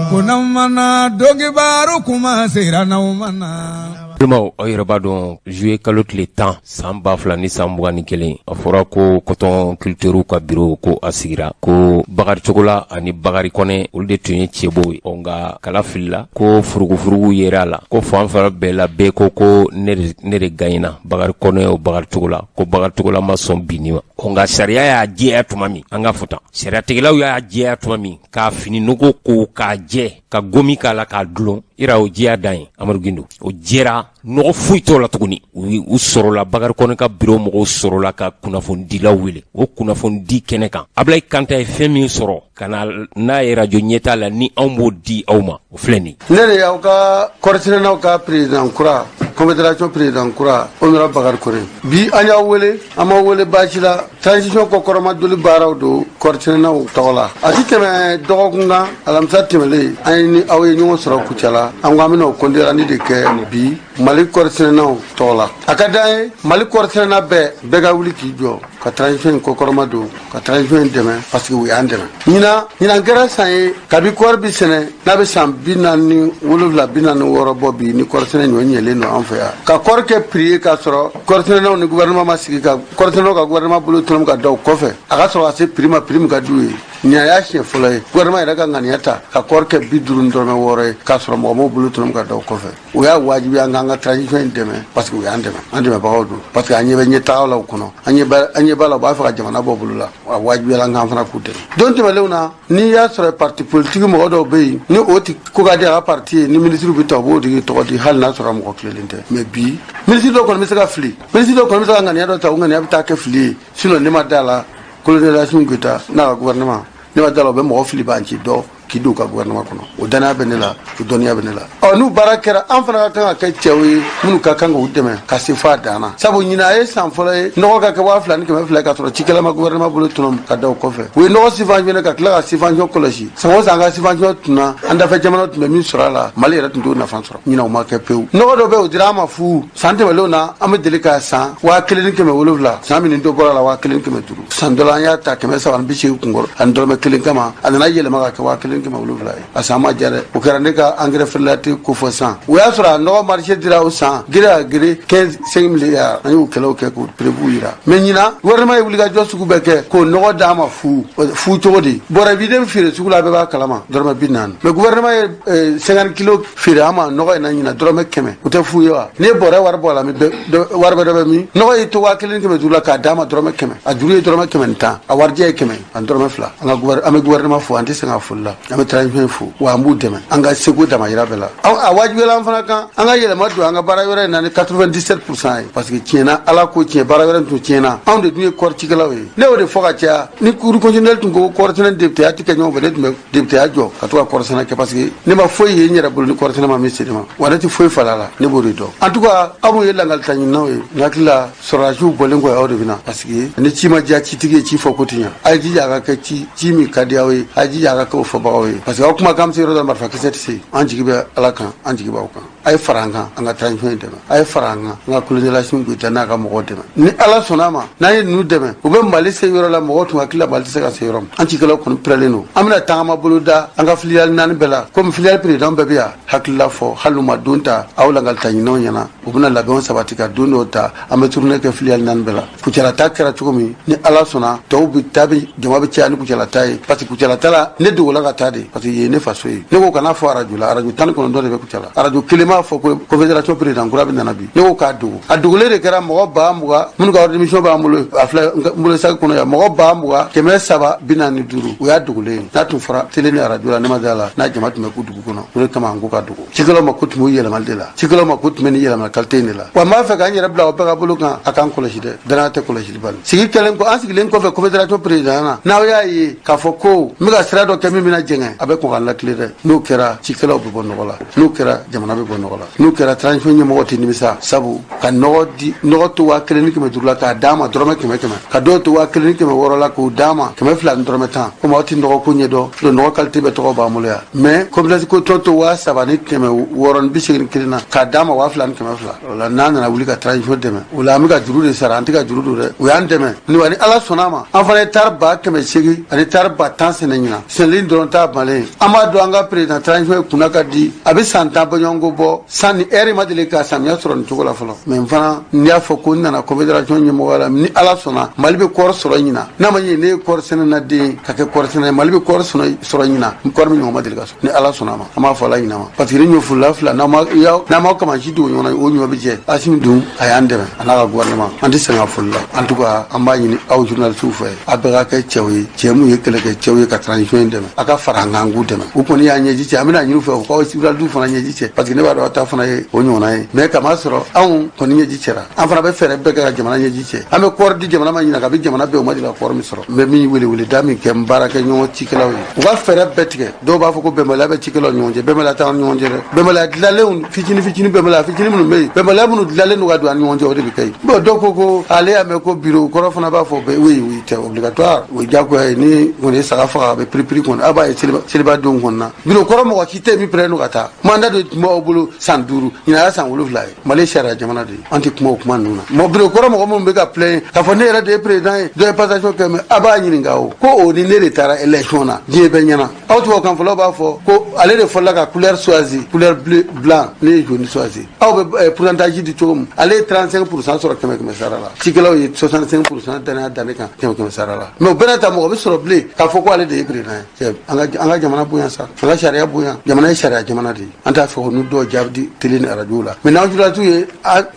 ko n'aw mana donkibaru kuma sera n'aw mana. Balimaw, aw yɛrɛ b'a dɔn, juillet kalo tile 10 san 2021, a fɔra ko coton culture ka bureau ko a sigira, ko Bakari Togola ani Bakari Kɔnɛ, olu de tun ye cɛbɔw ye. Ɔ nka kala filila, ko furugufurugu yera a la, ko fan fara bɛɛ la, bɛɛ ko ko ne de gagnera, Bakari Kɔnɛ o Bakari Togola, ko Bakari Togola ma sɔn binni ma. Ɔ nka sariya y'a jɛya tuma min, an ka fɔ tan, sariyatigɛlaw y'a jɛya tuma min k'a fini nɔgɔ ko k'a jɛ, ka gomi k'a la k'a dulon, ira o jɛya dan ye. Amadu Gindo, o jɛra, nɔgɔ foyi t'o la tuguni. U sɔrɔla, Bakari Kɔnɛ ka bureau mɔgɔw sɔrɔla ka kunnafonidilaw wele. O kunnafonidi kɛnɛ kan, Abulayi Kanta ye fɛn min sɔrɔ ka na n'a ye radio ɲɛta la, ni anw b'o di aw ma, o filɛ nin ye. Ne de y'aw ka kɔɔrisɛnɛnaw ka président kura, confédération président kura, honorable Bakari Kɔnɛ. Bi an y'aw wele, an m'aw wele baasi la, transition kɔkɔrɔmadoli baaraw don kɔɔrisɛnɛnaw tɔgɔ la. A ti tɛmɛ dɔgɔkun kan, alamisa tɛmɛlen, an ye ni aw ye ɲɔgɔn sɔrɔ Kucala, an ko an bɛna o compte rendu de kɛ bi Mali kɔɔrisɛnɛnaw tɔgɔ la. A ka d'an ye Mali kɔɔrisɛnɛna bɛɛ ka wuli k'i jɔ ka transition in kɔkɔrɔma don, ka transition in dɛmɛ, parce que u y'an dɛmɛ. Ɲinan kɛra san ye kabi kɔɔri bi sɛnɛ n'a bɛ san 47, 46 bɔ bi, ni kɔɔrisɛnɛ ɲɔ ɲɛlen don an fɛ yan, ka kɔɔri kɛ prix ye k'a sɔrɔ kɔɔrisɛnɛnaw ni gouvernement ma sigi ka kɔɔrisɛnɛnaw ka gouvernement bolo tɔnɔmi ka da o kɔfɛ, a ka sɔrɔ ka se prix ma, prix min ka d'u ye. Ɲinan y'a siɲɛ fɔlɔ ye gouvernement yɛrɛ ka ŋaniya ta ka kɔɔri kɛ 50 ni dɔrɔmɛ 6 ye, k'a sɔrɔ mɔgɔ m'o bolo tɔnɔmi ka da o kɔfɛ. O y'a wajibi an k'an ka transition in dɛmɛ, parce que u y'an dɛmɛ, an dɛmɛbagaw don, parce que an ɲɛ bɛ ɲɛtaga la u kɔnɔ, an ɲɛ b'a la u b'a fɛ ka jamana bɔ bolo la. A wajibiyala an k'an fana k'u dɛmɛ. Don tɛmɛnlenw na, n'i y'a sɔrɔ parti politique mɔgɔ dɔw bɛ yen, ni o ti ko ka di a ka parti ye, ni ministre bɛ ta, u b'o tigi tɔgɔ di, hali n'a sɔrɔ mɔgɔ tilennen tɛ. Mais bi ministre dɔw kɔni bɛ se ka fili, ministre dɔw kɔni bɛ se ka ŋaniya dɔ ta, o ŋaniya bɛ taa kɛ fili ye. Sinon ne ma da la, colonel Assimi Goïta n'a ka gouvernement, ne ma da la u bɛ mɔgɔ fili banci dɔ k'i don u ka gouvernement kɔnɔ. O danaya bɛ ne la, o dɔnniya bɛ ne la. Ɔ n'u baara kɛra, an fana ka kan ka kɛ cɛw ye minnu ka kan k'u dɛmɛ ka se f'a dan na. Sabu ɲinan a ye san fɔlɔ ye nɔgɔ ka kɛ 2200, ka sɔrɔ cikɛla ma gouvernement bolo tɔnɔ ka da o kɔfɛ. U ye nɔgɔ subventionné ka tila ka subvention kɔlɔsi. San o san ka subvention tunna, an dafɛ jamanaw tun bɛ min sɔrɔ a la, Mali yɛrɛ tun t'o nafa sɔrɔ. Ɲinan o ma kɛ pewu. Nɔgɔ dɔ bɛ, o dira an ma fu. San tɛmɛnlenw na, an bɛ deli k'a san 1700, san min dɔ bɔra la, 1500. San dɔ la, an y'a ta 380 kunkɔrɔ ani dɔrɔmɛ kelen kama, a nana yɛlɛma ka kɛ 1700 ye. A san ma diya dɛ. O kɛra ne ka engrais frelaté ko fɔ san, o y'a sɔrɔ a nɔgɔ marché dira o san gré à gré 15 5 milliards. An y'o kɛlɛw kɛ k'o preuve yira. Mais ɲinan gouvernement ye wulikajɔ sugu bɛɛ kɛ k'o nɔgɔ d'a ma fu fu. Cogo di? Bɔrɛ bi de feere sugu la, a bɛɛ b'a kalama, dɔrɔmɛ 40. Mais gouvernement ye 50 kilo feere an ma nɔgɔ in na ɲinan dɔrɔmɛ 100. O tɛ fu ye wa? N'i ye bɔrɛ wari bɔ a la, wari bɛ dɔ bɛ min? Nɔgɔ y'i to 1500 la k'a d'a ma dɔrɔmɛ 100, a juru ye dɔrɔmɛ 110, a warijɛ ye 100 ani dɔrɔmɛ 2. An ka an bɛ gouvernement fo, an tɛ sɛgɛn a foli la, an bɛ transition fo, wa an b'u dɛmɛ an ka seko damayira bɛɛ la. A wajibiyala an fana kan an ka yɛlɛma don an ka baara yɔrɔ in na ni 97% ye, parce que tiɲɛna, Ala ko tiɲɛ, baara yɔrɔ in tun tiɲɛna. Anw de dun ye kɔɔri cikɛlaw ye. Ne y'o de fɔ ka caya, ni cour constitutionnelle tun ko kɔɔri sɛnɛ député tɛ kɛ ɲɔgɔn fɛ, ne tun bɛ député jɔ ka to ka kɔɔri sɛnɛ kɛ, parce que ne ma foyi ye n yɛrɛ bolo ni kɔɔri sɛnɛ ma min se ne ma, wa ne tɛ foyi falen a la, ne b'o de dɔn. En tout cas, aw mun ye langalita ɲininaw ye, n hakili la sɔrɔdasiw bɔlen kɔ, aw de bɛ na, parce que ni ci ma diya citigi ye, ci fɔ ko ti ɲa. A ye jija a ka kɛ ci ci min ka di aw ye, a ye jija a ka kɛ o fɔbagaw ye, parce que aw kumakan bɛ se yɔrɔ dɔ la, marifakisɛ tɛ se. An jigi bɛ Ala kan, an jigi b'aw kan. A ye fara an kan, an ka transition in dɛmɛ. A ye fara an kan, an ka colonel Assimi Goïta n'a ka mɔgɔw dɛmɛ. Ni Ala sɔnna a ma, n'an ye ninnu dɛmɛ, u bɛ Mali se yɔrɔ la, mɔgɔw tun hakili la Mali tɛ se ka se yɔrɔ min. An cikɛlaw kɔni pɛrɛlen don. An bɛna tagama bolo da an ka filiale naani bɛɛ la, komi filiale président bɛɛ bɛ yan hakilila fɔ, hali n'u ma don ta aw langalita ɲininaw ɲɛna, u bɛna labɛnw sabati ka don dɔw ta. An bɛ tournée kɛ filiale naani bɛɛ la. Kucala ta kɛra cogo min, ni Ala sɔnna, tɔw bɛ taa, bɛ jama bɛ caya ni Kucala ta ye, parce que Kucala ta la, ne dogola ka taa de, parce que yen ye ne faso ye. Ne ko kana fɔ arajo la, arajo 19 de bɛ Kucala, arajo kelen m'a fɔ ko confédération président kura bɛ nana bi. Ne ko k'a dogo, a dogolen de kɛra. Mɔgɔ 20 000 minnu ka ordre de mission b'an bolo, a filɛ n bolo saki kɔnɔ yan, mɔgɔ 20 345, o y'a dogolen ye. N'a tun fɔra télé ni arajo la, ne ma da la n'a jama tun bɛ ku dugu kɔnɔ. O de kama an ko ka dogo. Cikɛlaw ma ko tun b'o yɛlɛmali de la, cikɛlaw ma ko tun bɛ nin yɛlɛma qualité in de la. Wa n b'a fɛ k'an yɛrɛ bila o bɛɛ ka bolo kan, a k'an kɔlɔsi dɛ, danaya tɛ kɔlɔsili bali. Sigi kɛlen kɔ, an sigilen kɔfɛ confédération président na, n'aw y'a ye k'a fɔ ko n bɛ ka sira dɔ kɛ min bɛna jɛngɛ, a bɛ kɔn ka lakile dɛ. N'o kɛra, cikɛlaw bɛ bɔ nɔgɔ la. N'o kɛra, jamana bɛ bɔ nɔgɔ la. N'o kɛra, transition ɲɛmɔgɔ tɛ nimisa, sabu ka nɔgɔ di, nɔgɔ to 1500 la k'a d'a ma dɔrɔmɛ 100 100, ka dɔw to 1600 la k'o d'a ma 210, komi aw tɛ nɔgɔ ko ɲɛdɔn, nɔgɔ qualité bɛɛ tɔgɔ b'an bolo yan. Mais complexe coton to 3681 na k'a d'a ma 2200. O la, n'an nana wuli ka transition dɛmɛ, o la an bɛ ka juru de sara, an tɛ ka juru don dɛ. O y'an dɛmɛ ni wa. Ni Ala sɔnna a ma, an fana ye tari 800 ani tari 10 000 sɛnɛ ɲinan. Sɛnɛli dɔrɔn t'a balen. An b'a dɔn an ka président transition kunna ka di, a bɛ san 10 bɔɲɔgɔnko bɔ, san ni ɛri ma deli ka samiya sɔrɔ nin cogo la fɔlɔ. Mais n fana, n'i y'a fɔ ko n nana confédération ɲɛmɔgɔya la, ni Ala sɔnna, Mali bɛ kɔɔri sɔrɔ ɲinan. N'a ma ɲɛ ne ye kɔɔri sɛnɛna den ka kɛ kɔɔri sɛnɛ, Mali bɛ kɔɔri sɔrɔ ɲinan, kɔɔri min ɲɔgɔn ma deli ka sɔrɔ, ni Ala sɔnna a ma. An b'a fɔ Ala ɲinɛ ma, parce que ni ɲɔ furula fila, n'aw ma kamasi dogo ɲɔgɔn na, o ɲɔ bɛ jɛ. Assimi dun, a y'an dɛmɛ, a n'a ka gouvernement, an tɛ sɛgɛn a foli la. En tout cas, an b'a ɲini aw journalistes fɛ, a bɛɛ ka kɛ cɛw ye, cɛ mun ye kɛlɛkɛ cɛw ye, ka transition in dɛmɛ. A ka fara an kan k'u dɛmɛ. U kɔni y'a ɲɛji cɛ, an bɛna ɲini u fɛ u k'aw journalistes fana ɲɛji cɛ, parce que ne b'a dɔn aw ta fana ye o ɲɔgɔnna ye. Mais kama sɔrɔ anw kɔni ɲɛji cɛra, an fana bɛ fɛɛrɛ bɛɛ kɛ ka jamana ɲɛji cɛ. An bɛ kɔɔri di jamana ma ɲinan, kabi jamana bɛɛ o ma deli ka kɔɔri min sɔrɔ. N bɛ min wele da min kɛ n baarakɛ ɲɔgɔn cikɛlaw ye, u ka fɛɛrɛ bɛɛ tigɛ. Dɔw b'a fɔ ko bɛnbaliya bɛ cikɛlaw ɲɔgɔn cɛ. Bɛnbaliya t'an ɲɔgɔn cɛ dɛ. Bɛnbaliya dilanlenw fitinin fitinin, bɛnbaliya fitinin minnu bɛ yen, bɛnbaliya minnu dilanlen don ka don an ni ɲɔgɔn cɛ, o de bɛ kɛ yen. Bon, dɔw ko ko ale y'a mɛn ko bureau kɔrɔ fana b'a fɔ oui oui, c'est obligatoire, o ye diyagoya ye. Ni kɔni ye saga faga, a bɛ piripiri kɔni, a b'a ye seliba don kɔnɔna. Bureau kɔrɔ, mɔgɔ si tɛ min pɛrɛn don ka taa. Mandat de tun b'aw bolo san 5, ɲinan y'a san 7 ye. Mali ye sariya jamana de ye, an tɛ kuma o kuma ninnu na. Mɔgɔ bureau kɔrɔ, mɔgɔ minnu bɛ ka plaindre k'a fɔ ne yɛrɛ de ye président ye, dɔ ye passation kɛ, mais a b'a ɲininka o ko o ni ne de taara élection na, diɲɛ bɛɛ ɲɛna. Aw tubabukan fɔlaw b'a fɔ ko ale de fɔlɔla ka couleur choisi, couleur bleu blanc, ne ye jaune choisi. Aw bɛ pourcentage di cogo min, ale ye 35% sɔrɔ kɛmɛ kɛmɛ sara la, cikɛlaw ye 65% danaya da ne kan kɛmɛ kɛmɛ sara la. Mais o bɛɛ n'a ta, mɔgɔ bɛ sɔrɔ bilen k'a fɔ ko ale de ye président ye. An ka jamana bonya sa, an ka sariya bonya. Jamana ye sariya jamana de ye. An t'a fɛ ni dɔw jaabi di télé ni arajo la. Mais n'aw journalistes ye,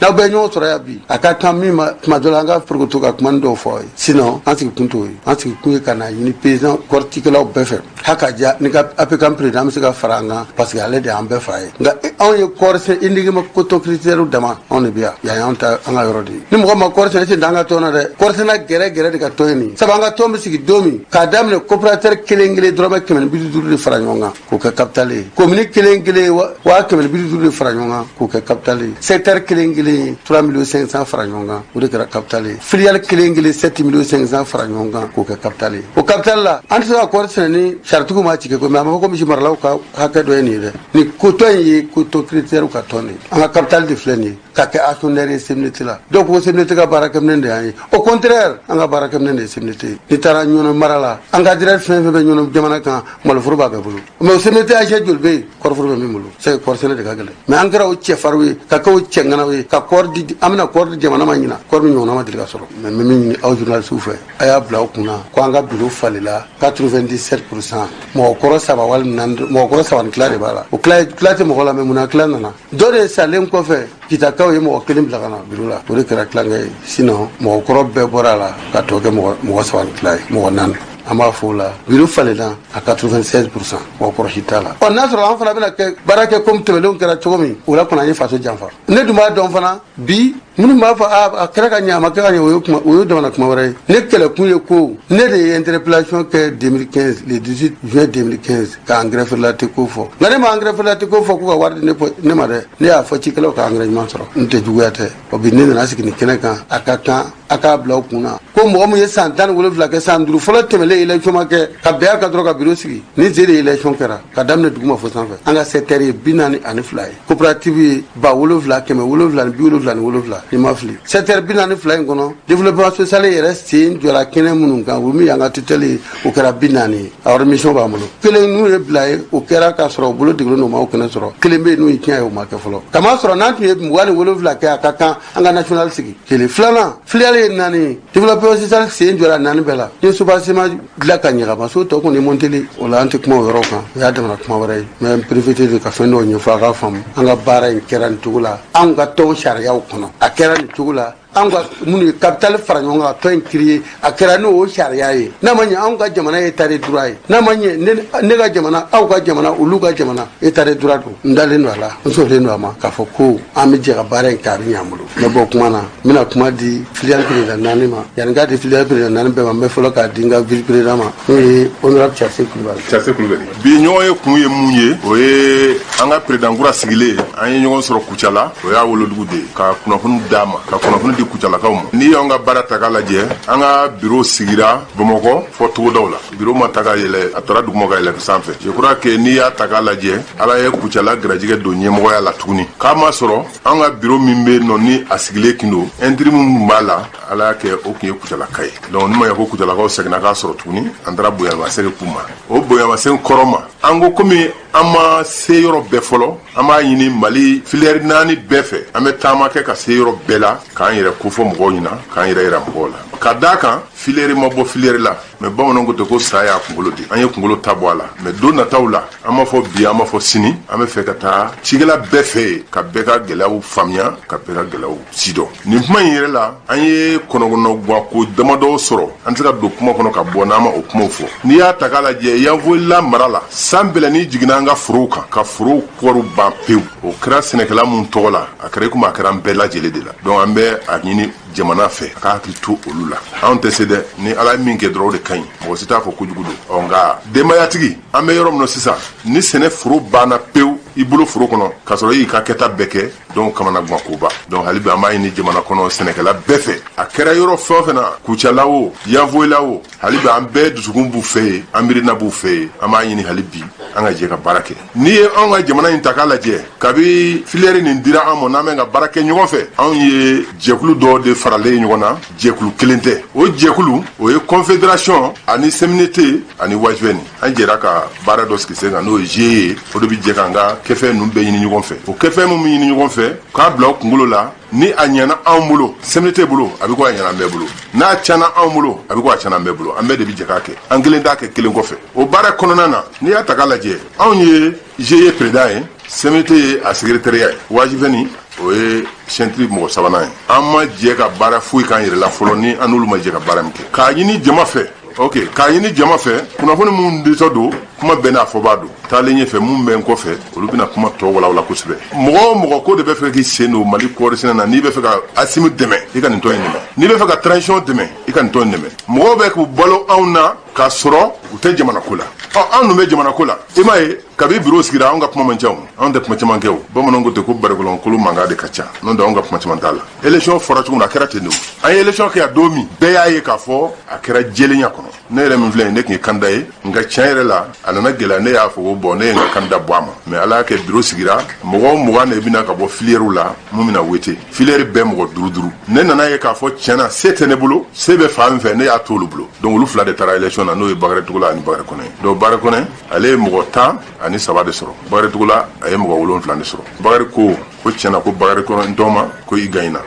n'aw bɛɛ ɲɔgɔn sɔrɔ yan bi, a ka kan min ma, tuma dɔ la an ka forokoto ka kuma ni dɔw fɔ aw ye. Sinon an sigi kun t'o ye. An sigi kun ye ka na ɲini paysan kɔɔri cikɛlaw bɛɛ fɛ, ha ka ja ni ka APCAM président an bɛ se ka fara an kan, parce que ale de y'an bɛɛ fa ye. Nka anw ye kɔɔri sɛnɛ uniquement coton cultivateurs dama, anw de bɛ yan. Yan y'anw ta, an ka yɔrɔ de ye. Ni mɔgɔ ma kɔɔri sɛnɛ, e tɛ an ka tɔn na dɛ. Kɔɔri sɛnɛ gɛrɛ gɛrɛ de ka tɔn ye nin, sabu an ka tɔn bɛ sigi don min k'a daminɛ, coopérateur kelen kelen dɔrɔmɛ 150 de fara ɲɔgɔn kan k'o kɛ capital ye, commune kelen kelen 150 000 de fara ɲɔgɔn kan k'o kɛ capital ye, secteur kelen kelen 3 millions 500 fara ɲɔgɔn kan, o de kɛra capital ye, filiale kelen kelen 7 millions 500 fara ɲɔgɔn kan k'o kɛ capital ye. O capital la, an tɛ se ka kɔɔri sɛnɛ ni saritigiw ma ci kɛ ko, mais a ma fɔ ko misi maralaw ka hakɛ dɔ ye nin ye dɛ. Nin ko tɔn in ye coton cultivateurs ka tɔn de ye. An ka capital de filɛ nin ye ka kɛ actionnaire ye CMDT la. Dɔw ko CMDT ka baarakɛminɛn de y'an ye. Au contraire, an ka baarakɛminɛn de ye CMDT ye. N'i taara Ɲɔnɔ mara la, an ka direct fɛn fɛn bɛ Ɲɔnɔ jamana kan, maloforo b'a bɛɛ bolo. Mais o CMDT agent joli bɛ yen kɔɔriforo bɛ min bolo? C'est kɔɔri sɛnɛ de ka gɛlɛn. Mais an kɛra o cɛfarinw ye, ka kɛ o cɛŋanaw ye, ka kɔɔri di. An bɛna kɔɔri di jamana ma ɲinan, kɔɔri min ɲɔgɔnna ma deli ka sɔrɔ. Mais n bɛ min ɲini aw journalistes fɛ, a y'a bila aw kunna ko an ka bureau falela 97%. Mɔgɔkɔrɔ saba walima naani, mɔgɔkɔrɔ saba ni tila de b'a la. O tila tila tɛ mɔgɔ la, mais munna tila nana? Dɔ de salen kɔfɛ, Kitakaw ye mɔgɔ kelen bila ka na bureau la, o de kɛra tilankɛ ye. Sinon mɔgɔkɔrɔ bɛɛ bɔra a la ka tɔ kɛ mɔgɔ saba ni tila ye, mɔgɔ naani. An b'a fɔ o la, bureau falenna a 96%, mɔgɔ kɔrɔsi t'a la. Ɔ, n'a sɔrɔ an fana bɛna kɛ baara kɛ komi tɛmɛnlenw kɛra cogo min, o la kɔni an ye faso janfa. Ne dun b'a dɔn fana bi, minnu b'a fɔ a kɛra ka ɲɛ, a ma kɛ ka ɲɛ, o ye kuma, o ye jamana kuma wɛrɛ ye. Ne kɛlɛkun ye ko ne de ye interpellation kɛ 2015, le 18 juin 2015, ka engrais feerela tɛ ko fɔ. Nka ne ma engrais feerela tɛ ko fɔ k'u ka wari di ne ma dɛ. Ne y'a fɔ cikɛlaw ka engrais ɲuman sɔrɔ. N tɛ juguya tɛ. Ɔ, bi ne nana sigi nin kɛnɛ kan, a ka kan. A k'a bila aw kun na ko mɔgɔ min ye san 17 kɛ, san 5 fɔlɔ tɛmɛlen élection ma kɛ, ka bɛn a kan dɔrɔn ka bureau sigi, ni ze de élection kɛra ka daminɛ duguma fo sanfɛ, an ka secteur ye 42 ye, coopérative ye 7777, ni ma fili. Secteur 42 in kɔnɔ, développement social yɛrɛ sen jɔra kɛnɛ minnu kan, o min y'an ka tutelle ye, o kɛra 40 ye. A mission b'an bolo. Kelen n'u ye bila ye, o kɛra k'a sɔrɔ u bolo degunnen don, u ma o kɛnɛ sɔrɔ. Kelen bɛ yen n'u ye tiɲɛ ye, o ma kɛ fɔlɔ. Kama sɔrɔ n'an tun ye 27 kɛ, a ka kan an ka national sigi kelen. Filanan, filiale ye naani ye, développement social sen jɔra naani bɛɛ la. Ni soubassement dilan ka ɲɛ ka ban, so tɔ kɔni monteli o la, an tɛ kuma o yɔrɔ kan, o y'a damana kuma wɛrɛ ye. Mais n profiter de ka fɛn dɔw ɲɛfɔ a ka faamu. An ka baara in kɛra nin cogo la, anw ka tɔn sariyaw kɔnɔ, a kɛra nin cogo la. Anw ka minnu ye capital fara ɲɔgɔn kan ka tɔn in créer, a kɛra n'o sariya ye. N'a ma ɲɛ, anw ka jamana ye état de droit ye. N'a ma ɲɛ, ne ka jamana, aw ka jamana, olu ka jamana, état de droit don. N dalen don a la, n sɔrɔlen don a ma k'a fɔ ko an bɛ jɛ ka baara in kɛ, a bɛ ɲɛ an bolo. N bɛ bɔ kuma na, n bɛna kuma di filiale président naani ma. Yanni n k'a di filiale président naani bɛɛ ma, n bɛ fɔlɔ k'a di n ka vice président ma, n'o ye honorable Case Kulubali. Case Kulubali, bi ɲɔgɔn ye kun ye mun ye? O ye an ka président kura sigilen. An ye ɲɔgɔn sɔrɔ Kucala, o y'a wolodugu de ye, ka kunnafoni d'a ma, ka kunnafoni di Kucalakaw ma. N'i y'an ka baara ta k'a lajɛ, an ka bureau sigira Bamakɔ fɔ togodaw la. Bureau ma ta ka yɛlɛ, a taara duguma ka yɛlɛ sanfɛ. Je crois que n'i y'a ta k'a lajɛ, Ala ye Kucala garajigɛ don ɲɛmɔgɔya la tuguni, k'a ma sɔrɔ an ka bureau min bɛ yen nɔ, ni a sigilen kin don, intérim min b'a la, Ala y'a kɛ o tun ye Kucalaka ye. Donc ni ma ɲɛ ko Kucalakaw seginna k'a sɔrɔ tuguni, an taara bonyamasegin k'u ma. O bonyamasegin kɔrɔ ma, an ko komi an ma se yɔrɔ bɛɛ fɔlɔ, an b'a ɲini Mali filière naani bɛɛ fɛ, an bɛ taama kɛ ka se yɔrɔ bɛɛ la, k'an yɛrɛ kofɔ mɔgɔw ɲɛna, k'an yɛrɛ yira mɔgɔw la, ka d'a kan filière ma bɔ filière la. Mais bamananw ko ten ko sa y'a kunkolo di, an ye kunkolo ta bɔ a la. Mais don nataw la, an b'a fɔ bi, an b'a fɔ sini, an bɛ fɛ ka taa cikɛla bɛɛ fɛ yen, ka bɛɛ ka gɛlɛyaw faamuya, ka bɛɛ ka gɛlɛyaw sidɔn. Nin kuma in yɛrɛ la, an ye kɔnɔkɔnɔguwako damadɔ sɔrɔ, an tɛ se ka don kuma kɔnɔ ka bɔ n'an ma o kumaw fɔ. N'i y'a ta k'a lajɛ, Yanfolila mara la, san bɛlɛnin jiginna an ka forow kan, ka forow kɔriw ban pewu. O kɛra sɛnɛkɛla mun tɔgɔ la, a kɛra i komi a kɛra an bɛɛ lajɛlen de la. Donc an bɛ a ɲini jamana fɛ a ka hakili to olu la. Anw tɛ se dɛ, ni Ala ye min kɛ dɔrɔn, o de ka ɲi, mɔgɔ si t'a fɔ kojugu don. Ɔ nka denbayatigi, an bɛ yɔrɔ min na sisan, ni sɛnɛ foro banna pewu i bolo foro kɔnɔ, k'a sɔrɔ i y'i ka kɛta bɛɛ kɛ, donc kamana gan koba. Donc hali bi an b'a ɲini jamana kɔnɔ sɛnɛkɛla bɛɛ fɛ, a kɛra yɔrɔ fɛn o fɛn na, Kucala o, Yanfolila o, hali bi an bɛɛ dusukun b'u fɛ yen, an miirina b'u fɛ yen. An b'a ɲini hali bi an ka jɛ ka baara kɛ. N'i ye anw ka jamana in ta k'a lajɛ, kabi filière nin dira an ma, n'an bɛ ka baara kɛ ɲɔgɔn fɛ, anw ye jɛkulu dɔ de faralen ɲɔgɔn na. Jɛkulu kelen tɛ, o jɛkulu o ye confédération ani CMNT ani WAGFN. An jɛra ka baara dɔ sigi sen kan, n'o ye GIE ye. O de bɛ jɛ k'an ka kɛfɛn ninnu bɛɛ ɲini ɲɔgɔn fɛ. O kɛfɛn minnu ɲini ɲɔgɔn fɛ, k'a bila o kunkolo la, ni a ɲɛna anw bolo, CMNT bolo, a bɛ ko a ɲɛna an bɛɛ bolo. N'a tiɲɛna anw bolo, a bɛ ko a tiɲɛna an bɛɛ bolo. An bɛɛ de bɛ jɛ k'a kɛ, an kelen t'a kɛ kelen kɔfɛ. O baara kɔnɔna na, n'i y'a ta k'a lajɛ, anw ye GIE président ye, CMNT ye a secrétariat ye, WAGFN o ye centre mɔgɔ sabanan ye. An ma jɛ ka baara foyi k'an yɛrɛ la fɔlɔ ni an n'olu ma jɛ ka baara min kɛ. K'a ɲini jama fɛ, ok, k'a ɲini jama fɛ, kunnafoni minnu ditɔ don, kuma bɛɛ n'a fɔbaa don. Taalen ɲɛfɛ, mun bɛ n kɔfɛ, olu bɛna kuma tɔ walawala kosɛbɛ. Mɔgɔ o mɔgɔ ko de bɛ fɛ k'i sen don Mali kɔɔri sɛnɛ na, n'i bɛ fɛ ka Asimi dɛmɛ, i ka nin tɔn in dɛmɛ. N'i bɛ fɛ ka transition dɛmɛ, i ka nin tɔn in dɛmɛ. Mɔgɔw bɛ k'u balo anw na k'a sɔrɔ u tɛ jamana ko la. Ɔ, anw dun bɛ jamana ko la. I m'a ye, kabi bureau sigira, anw ka kuma man ca o, anw tɛ kuma caman kɛ o. Bamananw ko ten ko barikɔlɔnkolo mankan de ka ca, n'o tɛ anw ka kuma caman t'a la. Élection fɔra cogo min na, a kɛra ten de. O an ye élection kɛ yan don min, bɛɛ y'a ye k'a fɔ a kɛra jɛlenya kɔnɔ. Ne yɛrɛ min filɛ nin, ne tun ye candidat ye, nka tiɲɛ yɛrɛ la, a nana gɛlɛya, ne y'a fɔ ko bon, ne ye n ka candidat bɔ a ma. Mais Ala y'a kɛ, bureau sigira, mɔgɔ 20 de bɛna ka bɔ filière la, mun bɛna wote, filière bɛɛ mɔgɔ duuru duuru. Ne nana ye k'a fɔ tiɲɛ na, se tɛ ne bolo, se bɛ fan min fɛ, ne y'a to olu bolo. Donc olu fila de taara élection na, n'o ye Bakary Togola ani Bakary Kɔnɛ. Donc Bakary Kɔnɛ, ale ye mɔgɔ 13 de sɔrɔ, Bakary Togola, a ye mɔgɔ 7 de sɔrɔ. Bakary ko ko tiɲɛna ko Bakary Kɔnɛ n tɔgɔma ko i gagnera.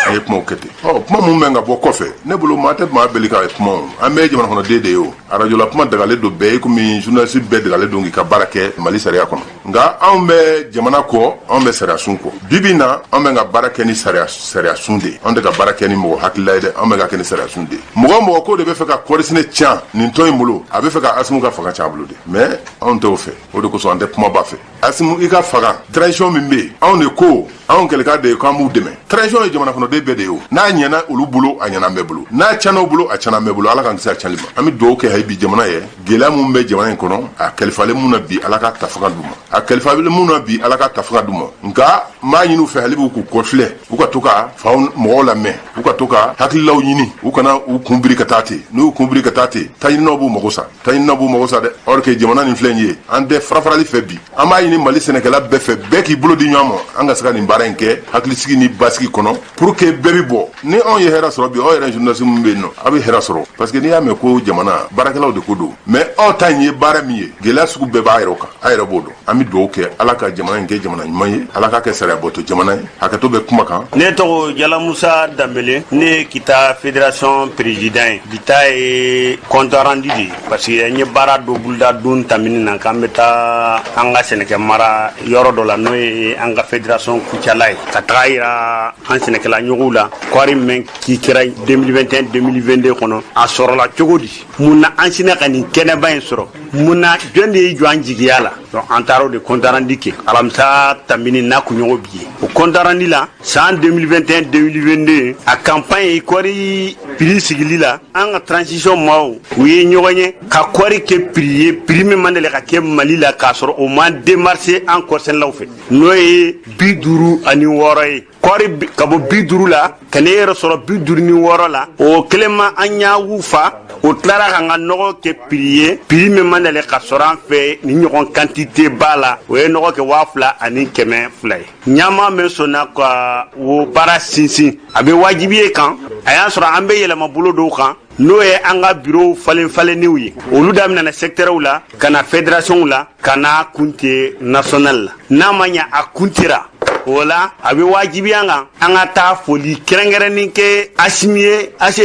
An ye kumaw kɛ ten. Ɔ, kuma mun bɛ ka bɔ kɔfɛ, ne bolo maa tɛ maa bɛli ka kuma o, an bɛɛ ye jamana kɔnɔden de ye. O arajola kuma dagalen don bɛɛ ye, komi journaliste bɛɛ dagalen don k'i ka baara kɛ Mali sariya kɔnɔ. Nka anw bɛ jamana kɔ, anw bɛ sariya sun kɔ. Bi bi na, anw bɛ ka baara kɛ ni sariya sariya sun de ye. Anw tɛ ka baara kɛ ni mɔgɔ hakilila ye dɛ, anw bɛ ka kɛ ni sariya sun de ye. Mɔgɔ o mɔgɔ ko de bɛ fɛ ka kɔɔri sɛnɛ tiɲɛ nin tɔn in bolo, a bɛ fɛ ka Asimu ka fanga tiɲɛ a bolo de, mais anw t'o fɛ. O de kosɔn an tɛ kumaba fɛ. Asimu i ka fanga, transition min bɛ yen, anw de ko Anw kɛlɛkan de ye k'an b'u dɛmɛ. Transition ye jamana kɔnɔden bɛɛ de ye o. N'a ɲɛna olu bolo, a ɲɛna an bɛɛ bolo. N'a tiɲɛna u bolo, a tiɲɛna an bɛɛ bolo. Ala k'an kisi a tiɲɛli ma. An bɛ dugawu kɛ hali bi jamana ye. Gɛlɛya mun bɛ jamana in kɔnɔ, a kalifalen mun na bi, Ala ka ta fanga d'u ma. A kalifalen mun na bi, Ala ka ta fanga d'u ma. Nka n b'a ɲini u fɛ hali bi, u k'u kɔfilɛ, u ka to ka faw mɔgɔw lamɛn, u ka to ka hakililaw ɲini, u kana u kun biri ka taa ten. N'u y'u kun biri ka taa ten, taɲininaw b'u mago sa, taɲininaw b'u mago sa dɛ. Or que jamana nin filɛ nin ye, an tɛ farafarali fɛ bi. An b'a ɲini Mali sɛnɛkɛla bɛɛ fɛ, bɛɛ k'i bolo di ɲɔgɔn ma, an ka se ka nin baara in kɛ hakilisigi ni basigi kɔnɔ, pour que bɛɛ bi bɔ. Ni anw ye hɛrɛ sɔrɔ bi, aw yɛrɛ journaliste min bɛ yen nɔ, aw bɛ hɛrɛ sɔrɔ, parce que n'i y'a mɛn ko jamana baarakɛlaw de ko don. Mais aw ta in ye baara min ye, gɛlɛya sugu bɛɛ b'a yɛrɛ kan, a yɛrɛ b'o dɔn. An bɛ dugawu kɛ, Ala ka jamana in kɛ jamana ɲuman ye, Ala k'a kɛ sariya bɔtɔ jamana ye. Hakɛto bɛ kuma kan. Ne tɔgɔ Jala Musa Danbele, ne ye Kita fédération président ye. Bi ta ye compte rendu de ye, parce que an ye baara dɔ boloda don tamini na k'an bɛ taa an ka sɛnɛkɛ mara yɔrɔ dɔ la, n'o ye an ka fédération Kucala ye, ka taga yira an sɛnɛkɛla ɲɔgɔnw la kɔɔri min k'i kɛra 2021 2022 kɔnɔ, a sɔrɔla cogo di, mun na an sina ka nin kɛnɛba in sɔrɔ, mun na, jɔn de y'i jɔ an jigiya la. Donc an taara o de compte rendu kɛ alamisa tamini n'a kunɲɔgɔn bi ye. O compte rendu la, san 2021 2022, a campagne ye kɔɔri prix sigili la, an ka transition maaw u ye ɲɔgɔn ye ka kɔɔri kɛ prix ye, prix min man deli ka kɛ Mali la, k'a sɔrɔ o ma démarché an kɔɔrisɛnɛlaw fɛ, n'o ye 56 ye. Kɔɔri ka bɔ 50 la ka ne yɛrɛ sɔrɔ 56 la, o kelen ma an y'a fa. O tilara k'an ka nɔgɔ kɛ prix ye, prix min man deli ka sɔrɔ an fɛ ni ɲɔgɔn quantité ba la, o ye nɔgɔ kɛ 2200 ye. Ɲama min sɔnna ka o baara sinsin, a bɛ wajibi ye kan a y'a sɔrɔ an bɛ yɛlɛma bolo dɔw kan, n'o ye an ka bureau falen falenniw ye. Olu daminɛna secteurw la, ka na fédérationw la, ka na kunte national la. N'a ma ɲɛ a kuntera o la, a bɛ wajibiya an kan an ka taa foli kɛrɛnkɛrɛnnin kɛ Asimi ye, ase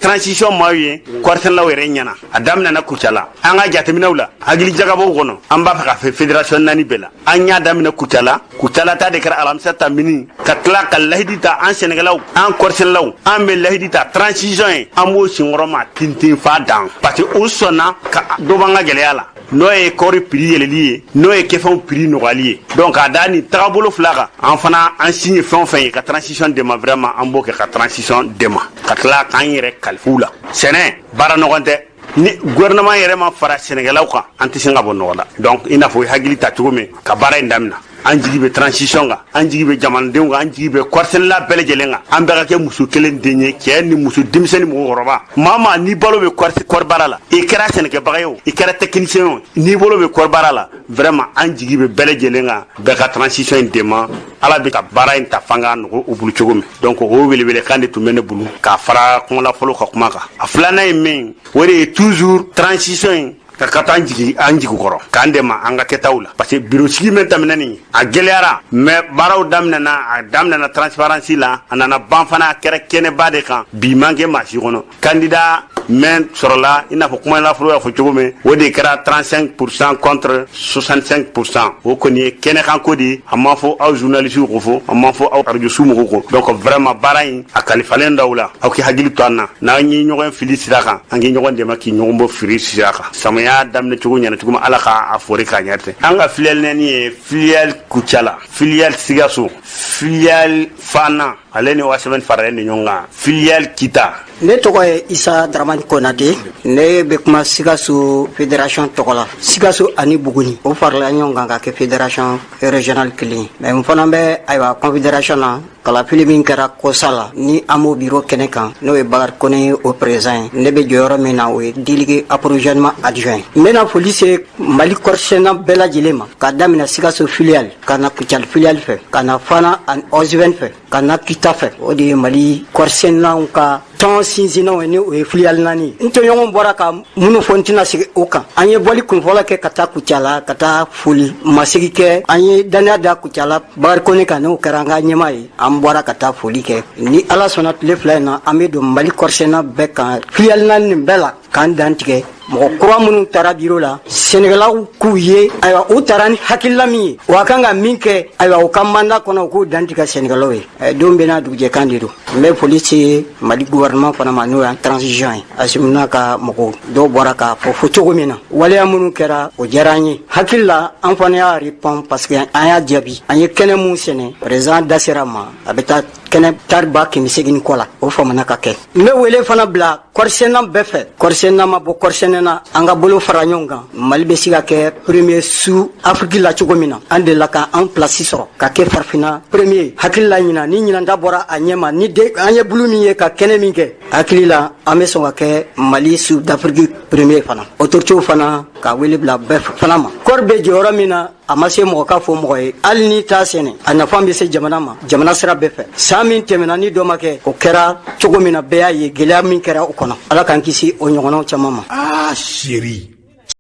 transition maaw ye, kɔɔrisɛnɛlaw yɛrɛ ɲɛna. A daminɛna Kucala. An ka jateminɛw la, hakili jagabɔw kɔnɔ, an b'a fɛ ka fɛ fédération naani bɛɛ la. An y'a daminɛ Kucala. Kucala ta de kɛra alamisa ta mini, ka tila ka lahidi ta an sɛnɛkɛlaw, an kɔɔrisɛnɛlaw. An bɛ lahidi ta transition ye, an b'o senkɔrɔma tintin fa dan, parce que o sɔnna ka dɔ b'an ka gɛlɛya la, n'o ye kɔɔri prix yɛlɛli ye, n'o ye kɛfɛnw prix nɔgɔyali ye. Donc k'a da nin tagabolo fila kan, an fana an si ye fɛn o fɛn ye ka transition dɛmɛ, vraiment an b'o kɛ ka transition dɛmɛ, ka tila k'an yɛrɛ kalifu la. Sɛnɛ baara ɲɔgɔn tɛ ni gouvernement yɛrɛ ma fara sɛnɛkɛlaw kan, an tɛ se ka bɔ nɔgɔ la. Donc i n'a fɔ i hakili ta cogo min ka baara in daminɛ, an jigi bɛ transition kan, an jigi bɛ jamanadenw kan, an jigi bɛ kɔɔrisɛnɛla bɛɛ lajɛlen kan. An bɛɛ ka kɛ muso kelen den ye, cɛ ni muso, denmisɛnnin, mɔgɔkɔrɔba, maa maa n'i balo bɛ kɔɔri baara la, i kɛra sɛnɛkɛbaga ye o, i kɛra technicien o, n'i bolo bɛ kɔɔri baara la, vraiment an jigi bɛ bɛɛ lajɛlen kan, bɛɛ ka transition in dɛmɛ. Ala bɛ ka baara in ta fanga nɔgɔ u bolo cogo min. Donc o welewelekan de tun bɛ ne bolo k'a fara kɔngɔla fɔlɔ ka kuma kan. A filanan ye min, o de ye toujours transition in ka taa an jigi an jigi kɔrɔ, k'an dɛmɛ an ka kɛtaw la, parce que bureau sigi min daminɛ nin, a gɛlɛyara, mais baaraw daminɛna, a daminɛna transparence la, a nana ban fana, a kɛra kɛnɛba de kan. Bi man kɛ maa si kɔnɔ. Candidat min sɔrɔla, i n'a fɔ kuma lafolo y'a fɔ cogo min, o de kɛra 35% contre 65%. O kɔni ye kɛnɛkanko de ye. A ma fɔ aw journalistes ko fɔ, a ma fɔ aw radio su mɔgɔw ko. Donc vraiment baara in a kalifalen d'aw la, aw k'i hakili to an na. N'an ye ɲɔgɔn fili sira kan, an k'i ɲɔgɔn dɛmɛ k'i ɲɔgɔn bɔ fili sira kan. Samiya daminɛ cogo ɲɛna cogo min, Ala k'a fori k'a ɲɛ tɛ. An ka filiale naani ye: filiale Kucala, filiale Sikaso, filiale Fana, ale ni OASM faralen de ɲɔgɔn kan, filiale Kita. Ne tɔgɔ ye Isa Dramani Konate. Ne bɛ kuma Sikaso fédération tɔgɔ la. Sikaso ani Buguni, o farala ɲɔgɔn kan ka kɛ fédération régionale kelen ye. Mais n fana bɛ, ayiwa, confédération na. Kalafili min kɛra kɔsa la ni an b'o bureau kɛnɛ kan, n'o ye Bakari Kone ye, o président ye. Ne bɛ jɔyɔrɔ min na, o ye délégué approvisionnement adjoint. N bɛna foli se Mali kɔrisɛnna bɛɛ lajɛlen ma, ka daminɛ Sikaso filiale, ka na Kucali filiale fɛ, ka na Fana ani Ɔzivɛn fɛ, ka na Kita fɛ. O de ye Mali kɔrisɛnnaw ka tɔn sinsinnaw ye, ni o ye filiale naani. N tɔɲɔgɔn bɔra ka minnu fɔ, n tɛna segin o kan. An ye bɔli kunfɔlɔ kɛ ka taa Kucala, ka taa foli masegi kɛ. An ye dannaya da Kucala Bakari Kone kan, n'o kɛra an ka ɲɛmaa ye. An bɔra ka taa foli kɛ. Ni Ala sɔnna, tile 2 in na, an bɛ don Mali kɔrisɛnna bɛɛ kan, filiale naani nin bɛɛ la, k'an dan tigɛ. Mɔgɔ kura minnu taara biro la, sɛnɛkɛlaw k'u ye, ayiwa, u taara ni hakilila min ye, wa kan ka min kɛ, ayiwa, u ka mandat kɔnɔ, u k'u dantigɛ sɛnɛkɛlaw ye. Don bɛ n'a dugujɛkan de don. N bɛ foli se Mali gouvernement fana ma, n'o y'an transition ye. Asimi n'a ka mɔgɔw dɔw bɔra k'a fɔ fo cogo min na, waleya minnu kɛra, o diyara an ye. Hakili la, an fana y'a répond parce que an y'a jaabi. An ye kɛnɛ mun sɛnɛ, président da sera ma, a bɛ taa kɛnɛ tari 800 kɔ la, o famana ka kɛ. N bɛ wele fana bila kɔrisɛnna bɛɛ fɛ. Kɔrisɛnna ma bɔ kɔrisɛnɛ, an ka bolo fara ɲɔgɔn kan, Mali bɛ se ka kɛ premier sous Afrique la cogo min na. An delila ka an place sɔrɔ ka kɛ farafinna premier. Hakili la, ɲinan ni ɲinan ta bɔra a ɲɛ ma, ni de an ye bulu min ye ka kɛnɛ min kɛ, hakili la, an bɛ sɔn ka kɛ Mali sous d'Afrique premier fana. Autorités fana ka wele bila bɛɛ fana ma. Kɔri bɛ jɔyɔrɔ min na, a ma se mɔgɔ ka fɔ mɔgɔ ye. Hali n'i t'a sɛnɛ, a nafa bɛ se jamana ma, jamana sira bɛɛ fɛ. San min tɛmɛna, ni dɔ ma kɛ, o kɛra cogo min na, bɛɛ y'a ye gɛlɛya min kɛra o kɔnɔ. Ala k'an kisi o ɲɔgɔnnaw caman ma. Ah chérie.